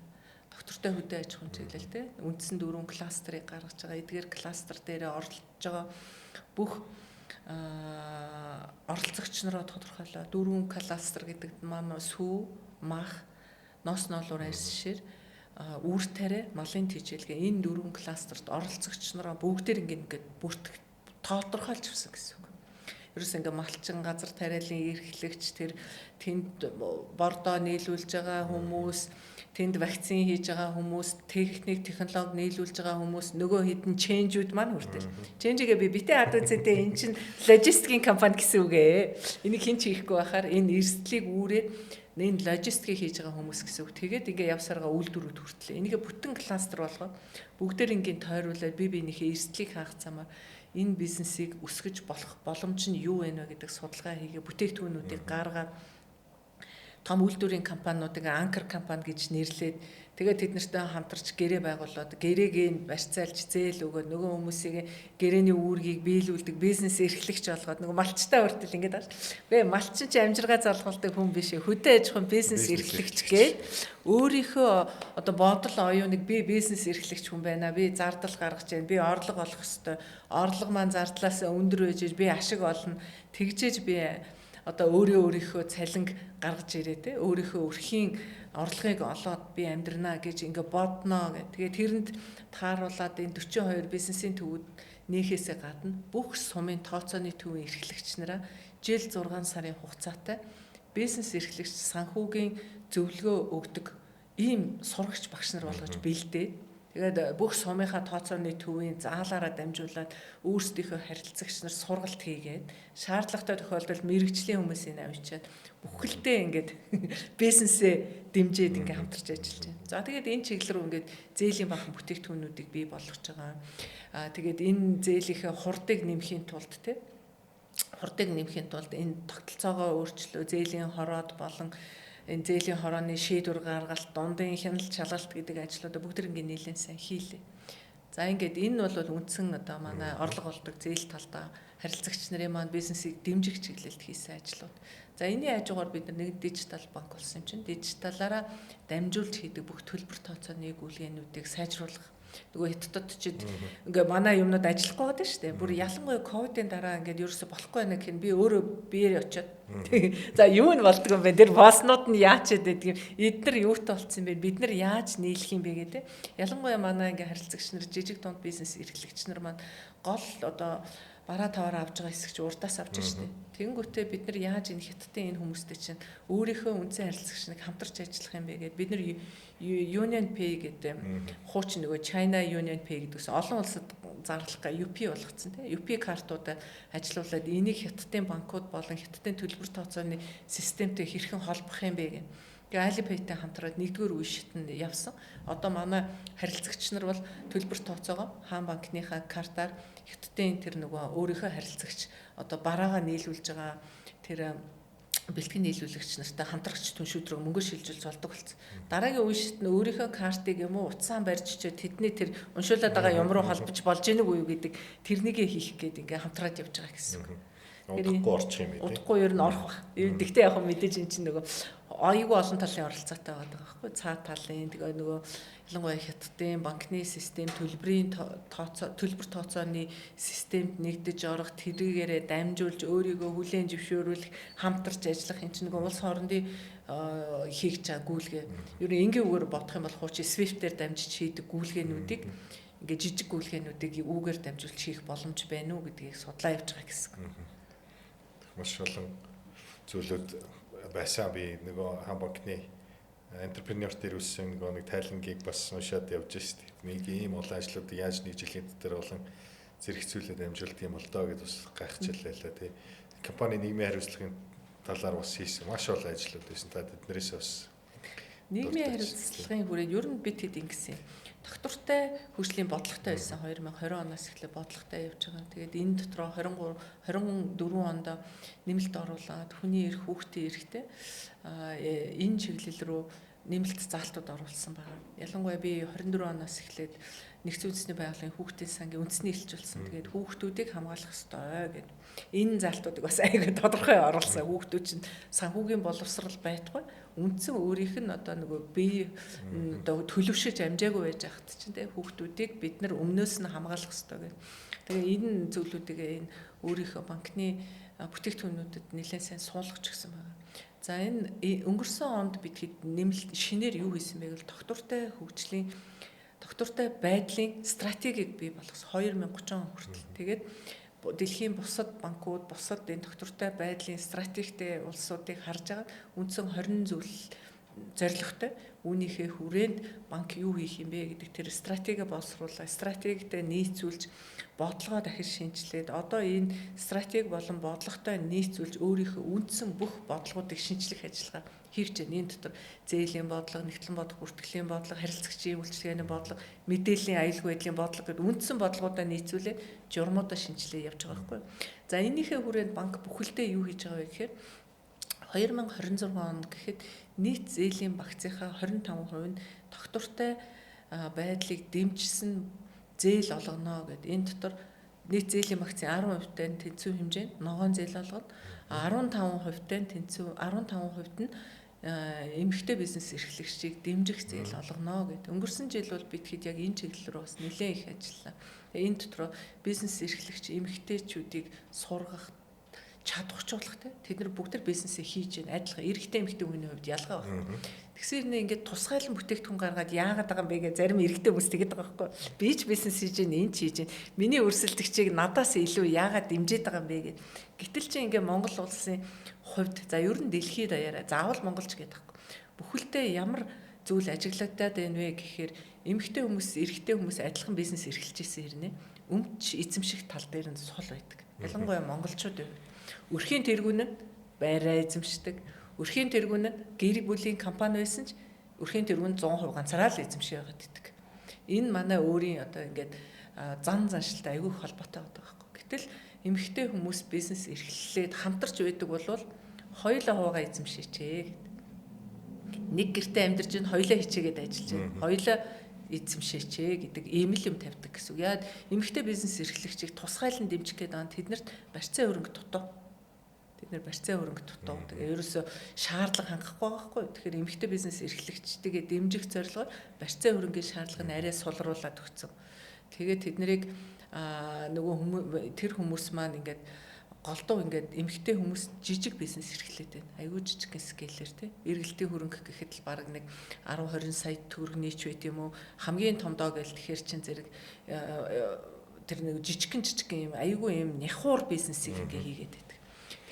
Доктортой хөдөө аж ахуйн чиглэл те үндсэн дөрвөн кластерыг гаргаж байгаа. Эдгээр кластер дээрээ оролцож байгаа бүх оролцогч нараа тодорхойлоо. Дөрвөн кластер гэдэг маань сүү, мах, ноос ноолуур арьс шир, үүр тариа, малын тэжээлгээ энэ дөрвөн кластерт оролцогч нараа бүгдээр ингээд бүртгэх тодорхойлж авсан гэсэн үг. Ерөөс ингээ малчин газар тариалан эрхлэгч тэр тэнд бордоо нийлүүлж байгаа хүмүүс, тэнд вакцин хийж байгаа хүмүүс, техник, технологи нийлүүлж байгаа хүмүүс, нөгөө хідэн ченжүүд маань хүртэл. Ченжигээ би битээ хад үзээдээ эн чинь логистикийн компани гэсэн үг ээ. Энийг хэн ч хийхгүй байхаар энэ эрсдлийг үүрээд энэ логистикийг хийж байгаа хүмүүс гэсэн үг. Тэгээд ингээ явсаргаа үйлдвэрүүд хүртлээ. Энийг бүтэн кластер болгоод бүгдээр ингийн тойруулаад бие биенийхээ эрсдлийг хаах замаар энэ бизнесийг өсгөж болох боломж нь юу вэ гэдэг судалгаа хийгээ бүтээгдэхүүнүүдийг гаргаад том үйлдвэрийн компаниудыг анкер компани гэж нэрлээд тэгээд тэд нартай хамтарч гэрээ байгуулад гэрээгээ барьцаалж зээл өгөөд нөгөө хүмүүсийг гэрээний үүргийг биелүүлдэг бизнес эрхлэгч болгоод нөгөө малчтай хүртэл ингэж байна. Үгүй малчин чи амжиргаа залгуулдаг хүн биш ээ. Хөдөө аж ахуйн бизнес эрхлэгч гээд өөрийнхөө одоо бодол оюуныг би бизнес эрхлэгч хүн байна. Би зардал гаргаж байна. Би орлого олох ёстой. Орлого маань зардлаас өндөр байж би ашиг олно. Тэгжээж би одоо өөрийнхөө цалинг гаргаж ирээ те өөрийнхөө өрхийн орлогыг олоод би амьдрнаа гэж ингээ бодноо гэх. Тэгээ тэрэнд тааруулаад энэ 42 бизнесийн төвүүд нээхээсээ гадна бүх сумын тооцооны төвийн эрхлэгч нараа жил 6 сарын хугацаатай бизнес эрхлэгч санхүүгийн зөвлөгөө өгдөг ийм сурагч багш нар болгож бэлдээд тэгээд бүх сумынхаа тооцооны төвийн заалаараа дамжуулаад өөрсдийнхөө харилцагч нар сургалт хийгээд шаардлагатай тохиолдолд мэрэгжлийн хүмүүсийг авчиад бүхэлдээ ингээд бизнесээ дэмжиж ингээд хамтарч ажиллаж байна. За тэгээд энэ чиглэл рүү ингээд зээлийн банкны бүтээгдэхүүнүүдийг бий болгож байгаа. Аа тэгээд энэ зээлийнхээ хурдыг нэмэхийн тулд те хурдыг нэмэхийн тулд энэ тогтолцоогоо өөрчлөө, зээлийн хороод болон энэ зээлийн хорооны шийдвэр гаргалт, дундын хяналт шалгалт гэдэг ажлуудаа бүгд ингээ нийлэн сайн хийлээ. За ингээд энэ бол үндсэн одоо манай орлого олдог зээл талдаа харилцагч нарын маань бизнесийг дэмжих чиглэлд хийсэн ажлууд. За энэний хажуугаар бид нар нэг дижитал банк болсон юм чинь дижиталаараа дамжуулж хийдэг бүх төлбөр тооцооны гүйлгээнүүдийг сайжруулах. Нөгөө хятадд чид ингээ манай юмнууд ажиллахгүй байгаа шүү дээ. Бүр ялангуяа ковидын дараа ингээд ерөөсө болохгүй байна гэх нь би өөрөө биеэр очиод. За юу нь болдгоо юм бэ? Тэр босснууд нь яач гэдэг юм. Эднэр юутай болцсон бэ? Бид нар яаж нийлэх юм бэ гэдэг. Ялангуяа манай ингээ харилцагч нар, жижиг дунд бизнес эрхлэгч нар маань гол одоо бараа таваараа авч байгаа хэсэг чи урдаас авч штэ. Тэгэнгүүтээ бид нар яаж энэ хятадын энэ хүмүүстэй чинь өөрийнхөө үндсэн харилцагч нэг хамтарч ажиллах юм бэ гэд бид нар Union Pay гэдэг хуучин нөгөө China Union Pay гэдгээс олон улсад зарлах UP болгоцсон тийм UP картуудаа ажилуулад энийг хятадын банкуд болон хятадын төлбөр тооцооны системтэй хэрхэн холбох юм бэ гэх. Тэгээ Alipay-тай хамтраад нэгдүгээр үе шатанд явсан. Одоо манай харилцагч нар бол төлбөр тооцоогоо хаан банкныхаа картаар хятадын тэр нөгөө өөрийнхөө харилцагч одоо бараагаа нийлүүлж байгаа тэр бэлтгэн нийлүүлэгч нартай хамтрагч түншүүд рүү мөнгө шилжүүлж болдог болсон. Дараагийн үе шат нь өөрийнхөө картыг юм уу утсаа барьж чичээ тэдний тэр уншуулад байгаа юм руу холбож болж ийнэг үү гэдэг тэрнийгээ хийх гээд ингээ хамтраад явж байгаа гэсэн үг. Удахгүй орчих юм бэ? Удахгүй ер нь орох бах. Тэгтээ яг мэдээж эн чинь нөгөө аюул олон талын оролцоотой байгаа байхгүй. Цаа талын тэгээ нөгөө ялангуяа хятадын банкны систем, төлбөрийн тооцоо, төлбөр тооцооны системд нэгдэж орох, тэрийгээрээ дамжуулж өөрийгөө хүлээн зөвшөөрүүлэх, хамтарч ажиллах энэ чинь нөгөө улс хоорондын хийх чаа гүйлгээ. Ер нь энгийн үгээр бодох юм бол хуучин SWIFT-ээр дамжиж хийдэг гүйлгээнүүдийг ингээ жижиг гүйлгээнүүдийг үүгээр дамжуулж хийх боломж байна уу гэдгийг судлаа явж байгаа гэсэн. Маш олон зүйлүүд байсан. Би нөгөө хаан банкны энтерпренеур дээр үүссэн нөгөө нэг тайлангийг бас уншаад явж шít. Нэг ийм олон ажлуудыг яаж нэг жилийн дотор олон зэрэгцүүлээд амжуулт юм бол доо гэдээ бас гайхчихлаа лээ тий. Компани нийгмийн хариуцлагын талаар бас хийсэн маш олон ажлууд байсан. Та тэднэрээс бас нийгмийн хариуцлагын хүрээнд ер нь бид хэд ингэсэн доктортой хөгжлийн бодлоготой байсан. 2020 оноос эхлээ бодлоготой явж байгаа. Тэгээд энэ дотроо 23 24 онд нэмэлт оруулаад хүний эрх, хүүхдийн эрхтэй энэ чиглэл рүү нэмэлт заалтууд оруулсан байна. Ялангуяа би 24 оноос эхлээд нэгдсэн үндэсний байгууллагын хүүхдийн сангийн үндэсний элч болсон. Тэгээд хүүхдүүдийг хамгаалах ёстой гэд. Энэ заалтуудыг бас айгүй тодорхой оруулсан. Хүүхдүүд чинь санхүүгийн боловсрал байтугай үндсэн өөрийнх нь одоо нөгөө бие одоо төлөвшөж амжаагүй байж байхад чинь тэ хүүхдүүдийг бид нар өмнөөс нь хамгаалах ёстой гэд. Тэгээ энэ зүйлүүдийг энэ өөрийнхөө банкны бүтээгдэхүүнүүдэд нэлээд сайн суулгаж гисэн байна. За энэ өнгөрсөн онд бид хэд нэмэлт шинээр юу хийсэн бэ гэвэл доктортой хөгжлийн доктортой байдлын стратегийг бий болгосон 2030 он хүртэл. Тэгээд дэлхийн бусад банкуд, бусад энэ доктортой байдлын стратегтэй улсуудыг харж байгаа үндсэн 20 зүйл зорилготой үүнийхээ хүрээнд банк юу хийх юм бэ гэдэг тэр стратеги боловсруулаа, стратегтэй нийцүүлж бодлогоо дахиж шинчлээд одоо энэ стратеги болон бодлоготой нийцүүлж өөрийнхөө үндсэн бүх бодлогоодыг шинчлэх ажиллагаа хийж байна. Энэ дотор зээлийн бодлого, нэгтлэн бодох бүртгэлийн бодлого, харилцагчийн үйлчилгээний бодлого, мэдээллийн аюулгүй байдлын бодлого гэдэг үндсэн бодлогоудаа нийцүүлээд журмуудаа шинчлээ явж байгаа байхгүй. За энийхээ хүрээнд банк бүхэлдээ юу хийж байгаа вэ гэхээр 2026 он гэхэд нийт зээлийн багцынхаа 25% нь тогтвортой байдлыг дэмжсэн зээл олгоно гэд. Энэ дотор нийт зээлийн багцын 10%-тай нь тэнцвэр хэмжээнд ногоон зээл олгоно. 15%-тай нь тэнцвэр 15% нь эмэгтэй бизнес эрхлэгчийг дэмжих зээл олгоно гэд. Өнгөрсөн жил бол бид хэд яг энэ чиглэл рүү бас нэлээд их ажиллаа. Тэгээ энэ дотроо бизнес эрхлэгч эмэгтэйчүүдийг сургах, чадварчуулах те. Тэд нар бүгд тэр бизнесээ хийж байна. Адилхан эрэгтэй эмэгтэй хүний хувьд ялгаа байхгүй. Тэгсээр нэ ингээд тусгайлан бүтээгдэхүүн гаргаад яагаад байгаа юм бэ гэж зарим эрэгтэй хүмүүс тэгээд байгаа байхгүй. Би ч бизнес хийж байна, энэ ч хийж байна. Миний өрсөлдөгчийг надаас илүү яагаад дэмжиж байгаа юм бэ гэж. Гэтэл чи ингээд Монгол улсын хувьд за ер нь дэлхийд даяараа заавал монголч гэдэг байхгүй. Бүхэлдээ ямар зүйл ажиглагдаад байна вэ гэхээр эмэгтэй хүмүүс, эрэгтэй хүмүүс адилхан бизнес эрхэлж исэн хэрнээ өмч эзэмших тал дээр нь сул байдаг. Ялангуяа монголчууд хувьд өрхийн тэргүүн нь байраа эзэмшдэг. Өрхийн тэргүүн нь гэр бүлийн компани байсан ч өрхийн тэргүүн 100% ганцаараа л эзэмшээ байгаад идэг. Энэ манай өөрийн одоо ингээд зан заншилтай айгүй холбоотой байдаг байхгүй. Гэтэл эмэгтэй хүмүүс бизнес эрхлээд хамтарч байдаг болвол хоёулаа хуваагаа эзэмшээч гэдэг. Нэг гэртээ амьдарч ин хоёулаа хичээгээд ажиллаж байна. Хоёулаа эзэмшээч гэдэг ийм л юм тавьдаг гэсэн үг. Яагаад эмэгтэй бизнес эрхлэгчийг тусгайлан дэмжих гээд байгаа нь тэднэрт барьцаа хөрөнгө дутуу. Тэд нэр барьцаа хөрөнгө дутуу. Тэгээ ерөөсөө шаардлага хангахгүй байгаа байхгүй. Тэгэхээр эмэгтэй бизнес эрхлэгчтэйгээ дэмжих зорилгоор барьцаа хөрөнгийн шаардлага нь арай сулруулад өгсөн. Тэгээд тэднийг нөгөө тэр хүмүүс маань ингээд голдуу ингээд эмэгтэй хүмүүс жижиг бизнес эрхлээд байна. Айгүй жижиг скейлээр тий. Эргэлтийн хөрөнгө гэхэд л бараг нэг 10 20 сая төгрөг нийч байт юм уу? Хамгийн томдоо гэл тэгэхээр чин зэрэг тэр нэг жижигхэн юм айгүй юм няхуур бизнесийг ингээ хийгээд байдаг.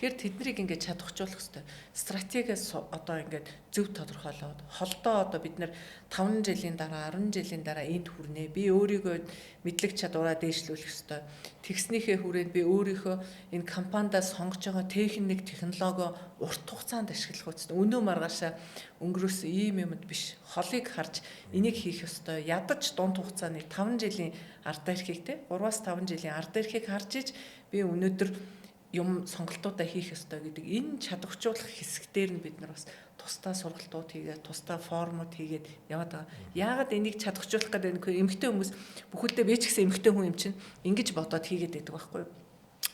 Тэгэхээр тэднийг ингээд чадахжуулах хэрэгтэй. Стратегиас одоо ингээд зөв тодорхойлоод холдоо одоо бид нэр 5 жилийн дараа 10 жилийн дараа энд хүрнэ. Би өөрийгөө мэдлэг чадвараа дээшлүүлэх хэрэгтэй. Тэгснийхээ хүрээнд би өөрийнхөө энэ компанида сонгож байгаа техник, технологи урт хугацаанд ашиглах хэрэгтэй. Өнөө маргаашаа өнгөрөөс ийм юмд биш. Холыг харж энийг хийх ёстой. Ядаж дунд хугацааны 5 жилийн ард эрхийг те 3-5 жилийн ард эрхийг харж иж би өнөөдөр юм сонголтуудаа хийх ёстой гэдэг энэ чадварчуулах хэсэг дээр нь бид нар бас тусдаа сургалтууд хийгээд, тусдаа форумууд хийгээд яваад байгаа. Яагаад энийг чадварчуулах гэдэг вэ? Эмэгтэй хүмүүс бүхэлдээ би ч гэсэн эмэгтэй хүн юм чинь ингэж бодоод хийгээд байдаг байхгүй юу?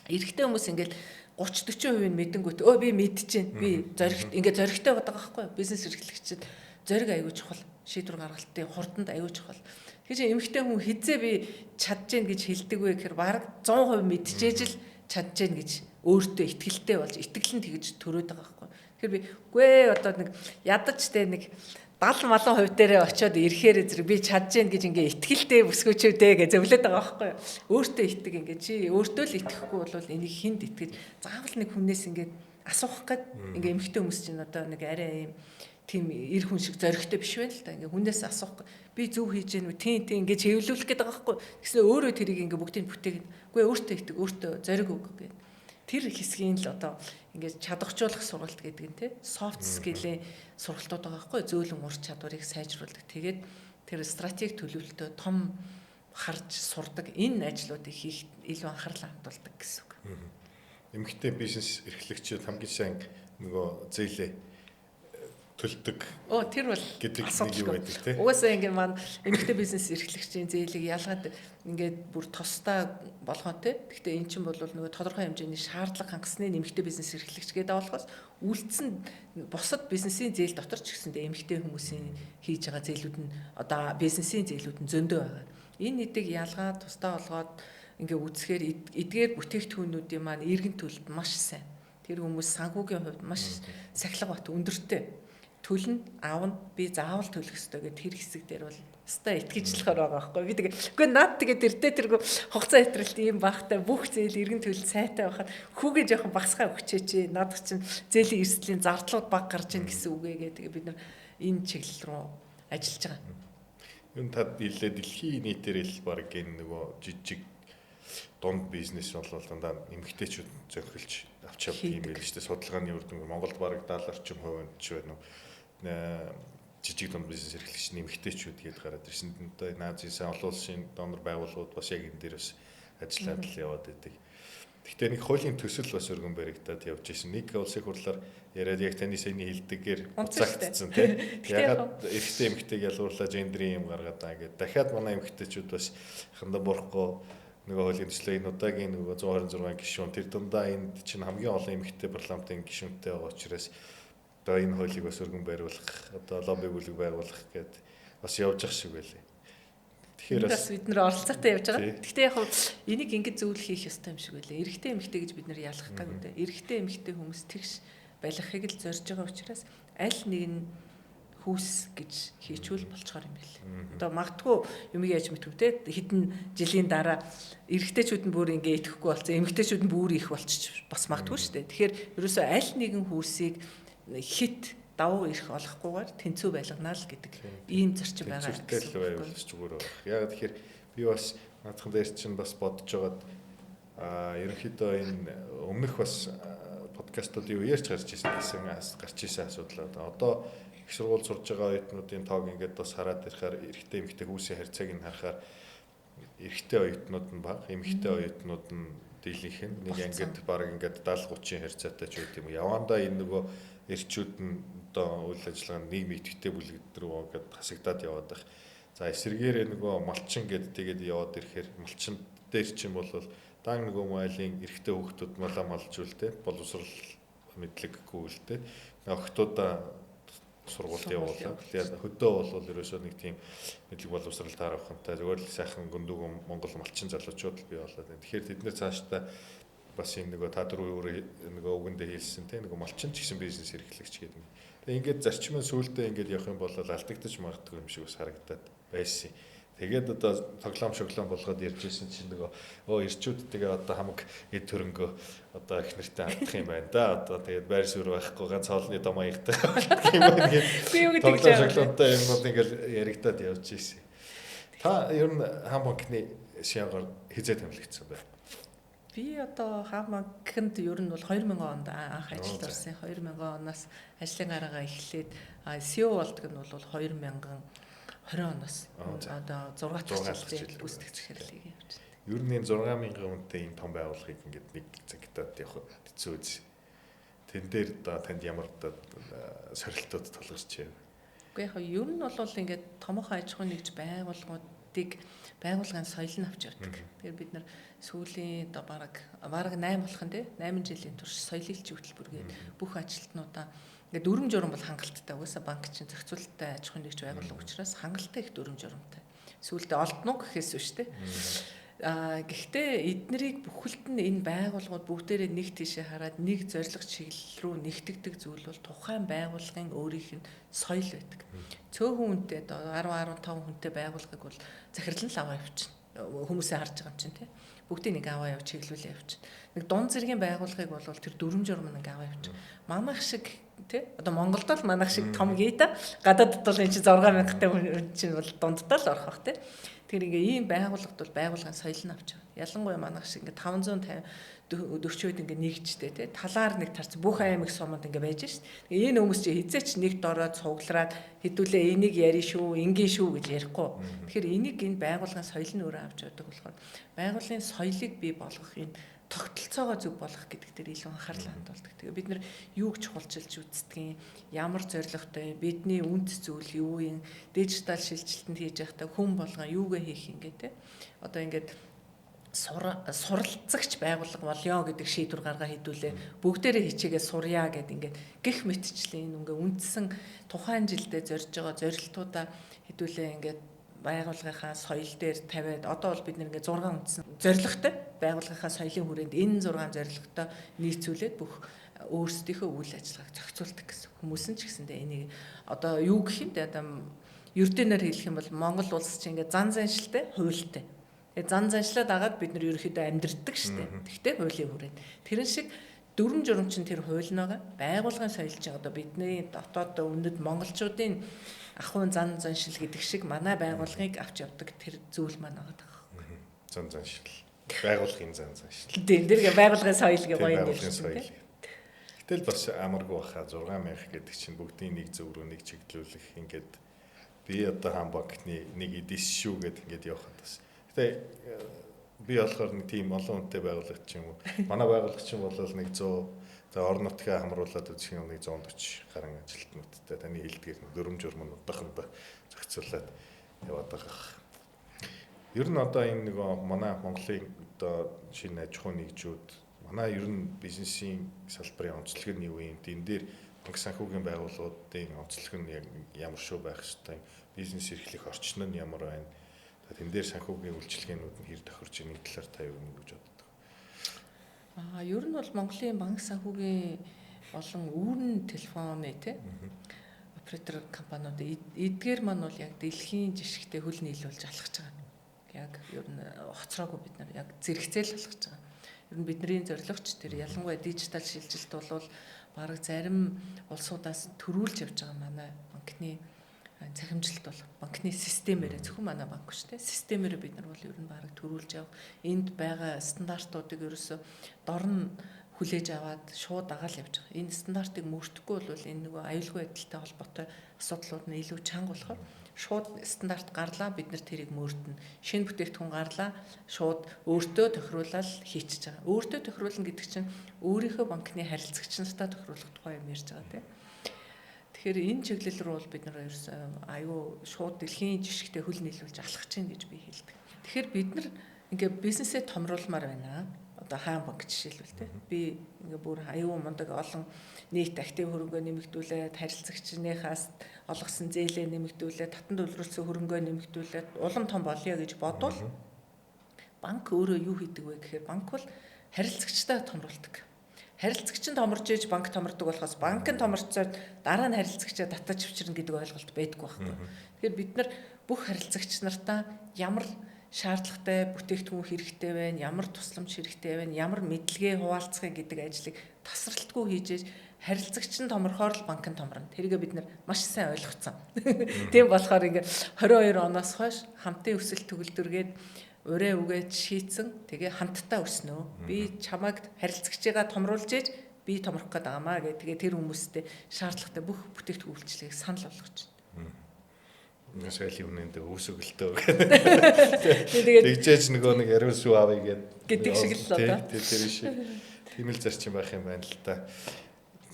Эрэгтэй хүмүүс ингээл 30 40% нь мэдэнгүүт өө би мэдчихээн. Би зоригт ингээд зоригтой байдаг байхгүй юу? Бизнес эрхлэгчид зориг аягүй чухал. Шийдвэр гаргалтын хурданд аягүй чухал. Тэгэхээр эмэгтэй хүн хизээ би чадчихээн гэж хэлдэг вэ гэхээр бараг 100% мэдчихээж л чадчихээн гэж өөртөө итгэлтэй болж итгэл нь тэгж төрөөд байгаа байхгүй. Тэгэхээр би үгүй одоо нэг ядаж те нэг 70 малан хувь дээрээ очиод ирэхээр зэрэг би чадчихээн гэж ингээ итгэлтэй бүсгүүчүү дээ гэж зөвлөд байгаа байхгүй. Өөртөө итэг ингээ чи өөртөө л итгэхгүй бол энийг хүнд итгэж заавал нэг хүнээс ингээ асуух гээд ингээ эмэгтэй хүмүүс чинь одоо нэг арай юм тийм эр хүн шиг зоригтой биш байна л да. Ингээ хүнээс асуух би зөв хийж гэнэ үү? Тийм тийм ингээ чиглүүлэх гээд байгаа байхгүй. Тэгснэ өөрөө тэрийг ингээ бүгдийг бүтээгэн. Үгүй өөртөө итэг, өөртөө зориг өг гэх. Тэр хэсгийн л одоо ингээд чадварчуулах сургалт гэдэг нь те soft skill-ийн сургалтууд байгаа байхгүй, зөөлөн ур чадварыг сайжруулдаг. Тэгээд тэр стратеги төлөвлөлтөө том харж сурдаг энэ ажлуудыг хийх илүү анхаарал хандуулдаг гэсэн үг. Эмэгтэй бизнес эрхлэгчид хамгийн сайн нөгөө зээлээ төлдөг. Оо тэр бол гэдэг нэг юу байдаг те. Угаасаа ингээд маань эмэгтэй бизнес эрхлэгчийн зээлийг ялгаад ингээд бүр тусдаа болгоо те. Гэхдээ эн чинь бол нөгөө тодорхой хэмжээний шаардлага хангасны эмэгтэй бизнес эрхлэгч гэдэг болохоос үлдсэн бусад бизнесийн зээл дотор ч гэсэндээ эмэгтэй хүмүүсийн хийж байгаа зээлүүд нь одоо бизнесийн зээлүүд нь зөндөө байгаа. Энэ нэдэг ялгаа тусдаа болгоод ингээ үзэхээр эдгээр бүтээгдэхүүнүүдийн маань эргэн төлөлт маш сайн. Тэр хүмүүс санхүүгийн хувьд маш сахилга бат өндөртэй. Төлнө, аавна, би заавал төлөх ёстой гэх тэр хэсэг дээр бол өстой итгэжлэхээр байгаа байхгүй. Би тэгээ үгүй наад тэгээ тэртээ тэргүй хугацаа хэтрэлт ийм багтай бүх зээл эргэн төлөлт сайтай байхад хүүгээ жоохон багасгаа өгчээч. Наадах чинь зээлийн эрсдлийн зардлууд баг гарч ийн гэсэн үгээгээ тэгээ бид нар энэ чиглэл рүү ажиллаж байгаа. Юун тад хэллээ дэлхийн нийтээр л баг энэ нөгөө жижиг дунд бизнес бол дандаа эмэгтэйчүүд зөнхөлж авч явдаг юм байл шүү дээ. Судалгааны үр дүнгээр Монголд бараг 70 орчим хувинд ч байна уу жижиг дунд бизнес эрхлэгч эмэгтэйчүүд гээд гараад ирсэн. Одоо Назийн сайн олон улсын донор байгууллагууд бас яг энэ дээр бас ажиллаад л яваад байдаг. Гэхдээ нэг хуулийн төсөл бас өргөн баригдаад явж ирсэн. Нэг улсын хурлаар яриад яг таны саяны хэлдэггээр буцаагдсан тийм. Ягаад эрэгтэй эмэгтэйг ялгуурлаа гендрийн юм гаргаад байгаа гэдэг. Дахиад манай эмэгтэйчүүд бас хандаа бурахгүй нөгөө хуулийн төслөө энэ удаагийн нөгөө 126 гишүүн тэр дундаа энд чинь хамгийн олон эмэгтэй парламентын гишүүнтэй байгаа учраас одоо энэ хуулийг бас өргөн бариулах, одоо лобби бүлэг байгуулах гээд бас явж ах шиг байлээ. Тэгэхээр бас бид нэр оролцоотой явж байгаа. Гэхдээ яг энийг ингэж зөвлөх хийх ёстой юм шиг байлээ. Эрэгтэй эмэгтэй гэж бид нэр ялгах гаагүй дээ. Эрэгтэй эмэгтэй хүмүүс тэгш балихыг л зорж байгаа учраас аль нэг нь хүүс гэж хийчүүл болцохоор юм байл. Одоо магадгүй юм яаж мэдв те хэдэн жилийн дараа эрэгтэйчүүд нь бүр ингэ итгэхгүй болсон, эмэгтэйчүүд нь бүр их болчих бас магадгүй шүү дээ. Тэгэхээр ерөөсөө аль нэгэн хүүсийг хит давуу эрх олохгүйгээр тэнцүү байлганаа л гэдэг ийм зарчим байгаа гэсэн үг байвал зүгээр байх. Яг тэгэхээр би бас наадхан дээр чинь бас бодож байгаад ерөнхийдөө энэ өмнөх бас подкастуудын үеэрч гарч ирсэн гарч ирсэн асуудал. Одоо их сургууль сурж байгаа оюутнуудын тоог ингээд бас хараад ирэхээр эрэгтэй эмэгтэй хүүсийн харьцааг нь харахаар эрэгтэй оюутнууд нь бага, эмэгтэй оюутнууд нь дийлэнх нь нэг ангид баг ингээд 70 30 харьцаатай ч байт юм. Явандаа энэ нөгөө эрчүүд нь одоо үйл ажиллагаанд нийгмийн идэвхтэй бүлэгд рүү ингээд хасагдаад яваад байх. За эсэргээрээ нөгөө малчин гэд тэгээд яваад ирэхээр малчин дээр чинь бол дан нөгөө майлын эрэгтэй хүүхдүүд малаа малжуул те боловсрал мэдлэггүй л те охтуудаа сургуульд явуулаад тэгээд хөдөө бол ерөөсөө нэг тийм мэдлэг боловсрал таарахантай зүгээр л сайхан гүндүүгэн Монгол малчин залуучууд л бий болоод байна. Тэгэхээр тэд нэр цаашдаа бас энэ нөгөө та дөрөв өөрөө нөгөө үгэндээ хэлсэн те нөгөө малчин ч гэсэн бизнес эрхлэгч гэдэг. Тэгээд ингээд зарчим нь сүүлдээ ингээд явах юм бол алдагдаж магадгүй юм шиг бас харагдаад байсан. Тэгээд одоо тоглоом шоглоом болгоод ярьж ирсэн чинь нөгөө эрчүүд тэгээ одоо хамаг эд хөрөнгөө одоо их нэртэй хандах юм байна да. Одоо тэгээд байр суурь байхгүй ганц хоолны дом маягтай юм байна гэх. Би юу гэдэг тоглоом шоглоомтой юмнууд ингээл яригадаад явж ирсэн. Та ер нь Хаан банкны шиагаар хизээ томилогдсон бэ? Би одоо Хаан банкнд ер нь бол 2000 онд анх ажилд орсон. 2000 оноос ажлын гараагаа эхлээд CEO болдог нь бол 2020 оноос одоо 6 дахь жил гүйцэтгэх захирлыг явуулж байна. Ер нь энэ 6000 хүнтэй ийм том байгууллагыг ингээд нэг цагтаад явахад хэцүү үз. Тэн дээр одоо танд ямар одоо сорилтууд тулгарч байна? Үгүй яг ер нь бол ингээд томоохон аж ахуйн нэгж байгууллагуудыг байгууллагын соёл нь авч явдаг. Тэгэхээр бид нар сүүлийн одоо бараг 8 болох нь тий 8 жилийн турш соёлын элчин хөтөлбөр гээд бүх ажилтнуудаа ингээд дүрм журам бол хангалттай. Угаасаа банк чинь зохицуулалттай аж ахуйн нэгж байгууллага учраас хангалттай их дүрм журамтай. Сүүлдээ олдно гэхээс биш тий. Гэхдээ эднэрийг бүхэлд нь энэ байгууллагууд бүгдээрээ нэг тийшээ хараад нэг зорилго чиглэл рүү нэгтгэдэг зүйл бол тухайн байгууллагын өөрийнх нь соёл байдаг. Цөөхөн хүнтэй одоо 10 15 хүнтэй байгууллагыг бол захирал нь л аваа явчихна. Хүмүүсээ харж байгаа юм чинь тий. Бүгдийг нэг аваа явж чиглүүлээ явчихна. Нэг дунд зэргийн байгууллагыг бол тэр дүрм журам нэг аваа явчихна. Манайх шиг тий одоо Монголд бол манайх шиг том гээ та. Гадаадд бол энэ чинь 6000-тай хүн чинь бол дунддаа л орох бах тий. Тэгэхээр ингээ ийм байгууллагад бол байгууллагын соёл нь авч явна. Ялангуяа манайх шиг ингээ 550 40-од ингээ нэгжтэй тий талаар нэг тарц бүх аймаг суманд ингээ байж шít. Тэгээ энэ хүмүүс чи хизээч нэг дорой цуглараад хэдүүлээ энийг яри шүү, ингийн шүү гэж ярихгүй. Тэгэхээр энийг энэ байгууллагын соёл нь өөрөө авч явдаг болохоор байгууллагын соёлыг бий болгох энэ тогтолцоогоо зөв болгох гэдэг дээр илүү анхаарал хандуулдаг. Тэгээ бид нар юуг чухалчилж үздэг юм, ямар зорилготой, бидний үнэт зүйл юу юм, дижитал шилжилтэнд хийж байхдаа хүн болгон юугээ хийх юм гэ тэ. Одоо ингээд суралцагч байгууллага болёо гэдэг шийдвэр гаргаа хэдүүлээ. Бүгдээрээ хичээгээ сурья гэд ингээд гих мэтчлийн ингээ үндсэн тухайн жилдээ зорж байгаа зорилтуудаа хэдүүлээ ингээд байгууллагынхаа соёл дээр тавиад одоо бол бид нэг ингээ 6 үндсэн зорилготой байгууллагынхаа соёлын хүрээнд энэ 6 зорилготой нийцүүлээд бүх өөрсдийнхөө үйл ажиллагааг зохицуулдаг гэсэн. Хүмүүс нь ч гэсэндээ энийг одоо юу гэх юм бэ? Одоо ердөнөөр хэлэх юм бол Монгол улс чинь ингээ зан заншилтай, хуультай. Тэгээ зан заншлаа дагаад бид нар ерөнхийдөө амьдрдаг штеп. Тэгтээ хуулийн хүрээнд. Тэрэн шиг дүрм журам чинь тэр хууль байгаа. Байгууллагын соёл чинь одоо бидний дотоод өмнөд монголчуудын ахуйн зан заншил гэдэг шиг манай байгууллагыг авч явдаг тэр зүйл маань байгаа байхгүй. Зан заншил. Байгууллагын зан заншил. Тийм, тэр байгууллагын соёл гэх гоё нэр чинь. Гэтэл бас амаргүй баха 6000 гэдэг чинь бүгдийн нэг зөв рүү нэг чиглүүлэх ингээд би одоо Хаан банкны нэг эдис шүү гэд ингээд явахад бас. Гэтэ би болохоор нэг тийм олон хүнтэй байгууллага ч юм уу. Манай байгууллага чинь бол нэг 100 за орон нутгаа хамруулад үзэх юм нэг 140 гаруй ажилтнуудтай таны хэлдгээр дүрм журм нь одоохондоо зохицуулаад яваад байгаа. Ер нь одоо энэ нөгөө манай Монголын одоо шинэ аж ахуйн нэгжүүд манай ер нь бизнесийн салбарын онцлог нь юу юм? Энэ дээр банк санхүүгийн байгууллагуудын онцлог нь яг ямар шүү байх ёстой? Бизнес эрхлэх орчин нь ямар байна? Тэн дээр санхүүгийн үйлчилгээнүүд нь хэр тохирч нэг талаар та юу гэж боддог? Ер нь бол Монголын банк санхүүгийн болон үүрэн телефоны тий оператор компаниуд эдгээр маань бол яг дэлхийн жишгтэй хөл нийлүүлж алхаж байгаа. Яг ер нь хоцроогүй бид нар яг зэрэгцээл алхаж байгаа. Ер нь бидний зорилгоч тэр ялангуяа дижитал шилжилт бол бараг зарим улсуудаас төрүүлж явж байгаа манай банкны цахимжилт бол банкны системээрээ зөвхөн манай банк биш те системээрээ бид нар бол ер нь бараг төрүүлж явах энд байгаа стандартуудыг ерөөсө дор нь хүлээж аваад шууд дагаал явж байгаа. Энэ стандартыг мөрдөхгүй бол энэ нөгөө аюулгүй байдалтай холбоотой асуудлууд нь илүү чанга болохоор шууд стандарт гарлаа бид нар тэрийг мөрдөн. Шинэ бүтээгдэхүүн гарлаа шууд өөртөө тохируулаад хийчихэж байгаа. Өөртөө тохируулна гэдэг чинь өөрийнхөө банкны харилцагч нартаа тохируулах тухай юм ярьж байгаа тийм. Тэгэхээр энэ чиглэл рүү бол бид нар ерөөсөө аюу шууд дэлхийн жишгтэй хөл нийлүүлж алхах чинь гэж би хэлдэг. Тэгэхээр бид нар ингээ бизнесээ томруулмаар байна. Одоо Хаан банк жишээлбэл те. Би ингээ бүр аюу мундаг олон нийт актив хөрөнгөө нэмэгдүүлээд, харилцагчныхаас олгосон зээлээ нэмэгдүүлээд, татан төлрүүлсэн хөрөнгөө нэмэгдүүлээд улам том болъё гэж бодвол банк өөрөө юу хийдэг вэ гэхээр банк бол харилцагчтай томруулдаг. Харилцагч нь томорж иж банк томордог болохоос банк нь томорцоод дараа нь харилцагчаа татаж авчирна гэдэг ойлголт байдаггүй байхгүй. Тэгэхээр бид нар бүх харилцагч нартаа ямар шаардлагатай бүтээгдэхүүн хэрэгтэй байна, ямар тусламж хэрэгтэй байна, ямар мэдлэгээ хуваалцах гэдэг ажлыг тасралтгүй хийж ээж харилцагч нь томорхоор л банк нь томорно. Тэрийгээ бид нар маш сайн ойлгоцсон. Тийм болохоор ингээ 22 оноос хойш хамтын өсөлт төгөлдргээд ураа үгээд шийдсэн. Тэгээ хамтдаа өснө. Би чамайг харилцагчийгаа томруулж ээж би томрох гээд байгаамаа гэх. Тэгээ тэр хүмүүстэй шаардлагатай бүх бүтээгдэхүүн үйлчилгээг санал болгож байна. Соёлын үнэндээ үүсгэлтөө гэх. Тэгээд тэгжээж нөгөө нэг ариун сүү авъя гэдэг шиг л одоо. Тэр шиг. Тийм л зарчим байх юм байна л та.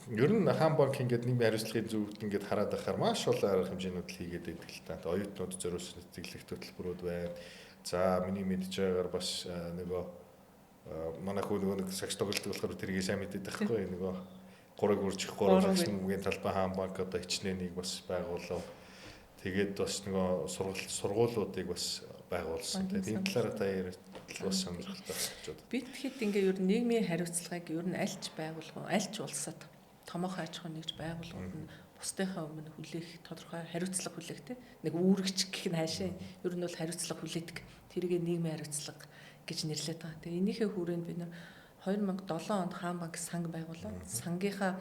Ер нь Хаан банк ингээд нийгмийн хариуцлагын зөвлөлт ингээд хараад байхаар маш олон арга хэмжээнүүд л хийгээд байдаг л та. Оюутнууд зориулсан тэтгэлэгт хөтөлбөрүүд байна. За миний мэдж байгаагаар бас нөгөө манай хүү нөгөө нэг сагс тоглолт болохоор тэрийг сайн мэдээд байхгүй нөгөө 3-ыг үржих 3 багш мөнгөний талбай Хаан банк одоо хичнээн нэг бас байгуулав. Тэгээд бас нөгөө сургуулиудыг бас байгуулсан. Тэгээд энэ талаараа та яриад бас сонирхолтой гэж боддог. Бид хэд ингээ ер нь нийгмийн хариуцлагыг ер нь альч байгуулгын, альч улсад томоохон аж ахуйн нэгж байгууллагууд нь бусдынхаа өмнө хүлээх тодорхой хариуцлага хүлээх те нэг үүрэгч гэх нь хаашаа ер нь бол хариуцлага хүлээдэг. Тэрийг нийгмийн хариуцлага гэж нэрлэдэг байгаа. Тэгээ энийхээ хүрээнд бид нар 2007 онд Хаан банк санг байгуулад сангийнхаа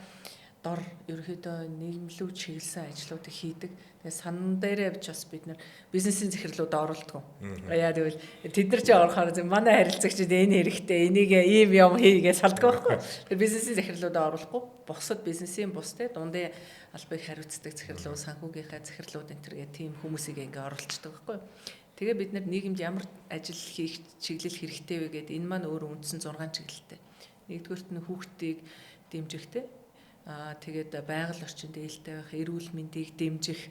дор ерөөхдөө нийгэмлүү чиглэсэн ажлуудыг хийдэг. Тэгээ сан дээрээ ч бас бид нар бизнесийн захирлуудаа оруулдаг. Яа тэгвэл тэд нар чи орохоор манай харилцагчид энэ хэрэгтэй, энийг ийм юм хийгээ салдаг байхгүй. Тэр бизнесийн захирлуудаа оруулахгүй бусад бизнесийн бус те дундын албыг хариуцдаг захирлууд, санхүүгийнхаа захирлууд энэ төргээ тийм хүмүүсийг ингээ оруулцдаг байхгүй. Тэгээ бид нар нийгэмд ямар ажил хийх чиглэл хэрэгтэй вэ гэдээ энэ маань өөрөө үндсэн 6 чиглэлтэй. Нэгдүгээрт нь хүүхдийг дэмжих те. Тэгээд байгаль орчинд ээлтэй байх, эрүүл мэндийг дэмжих,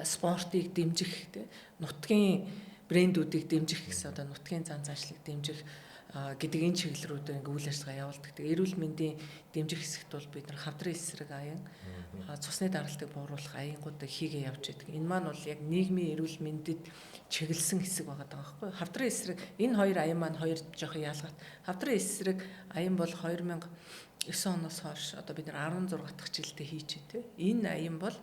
спортыг дэмжих, тэ нутгийн брэндүүдийг дэмжих гэсэн одоо нутгийн зан заашлыг дэмжих гэдэг энэ чиглэл рүү ингээ үйл ажиллагаа явуулдаг. Тэгээ эрүүл мэндийн дэмжих хэсэгт бол бид нар хавдрын эсрэг аян, цусны даралтыг бууруулах аянгуудыг хийгээ явж байдаг. Энэ маань бол яг нийгмийн эрүүл мэндэд чиглэсэн хэсэг байгаа даа байхгүй. Хавдрын эсрэг энэ хоёр аян маань хоёр жоохон ялгаат. Хавдрын эсрэг аян бол 2009 оноос хойш одоо бид нар 16 дахь жилдээ хийж байна те. Энэ аян бол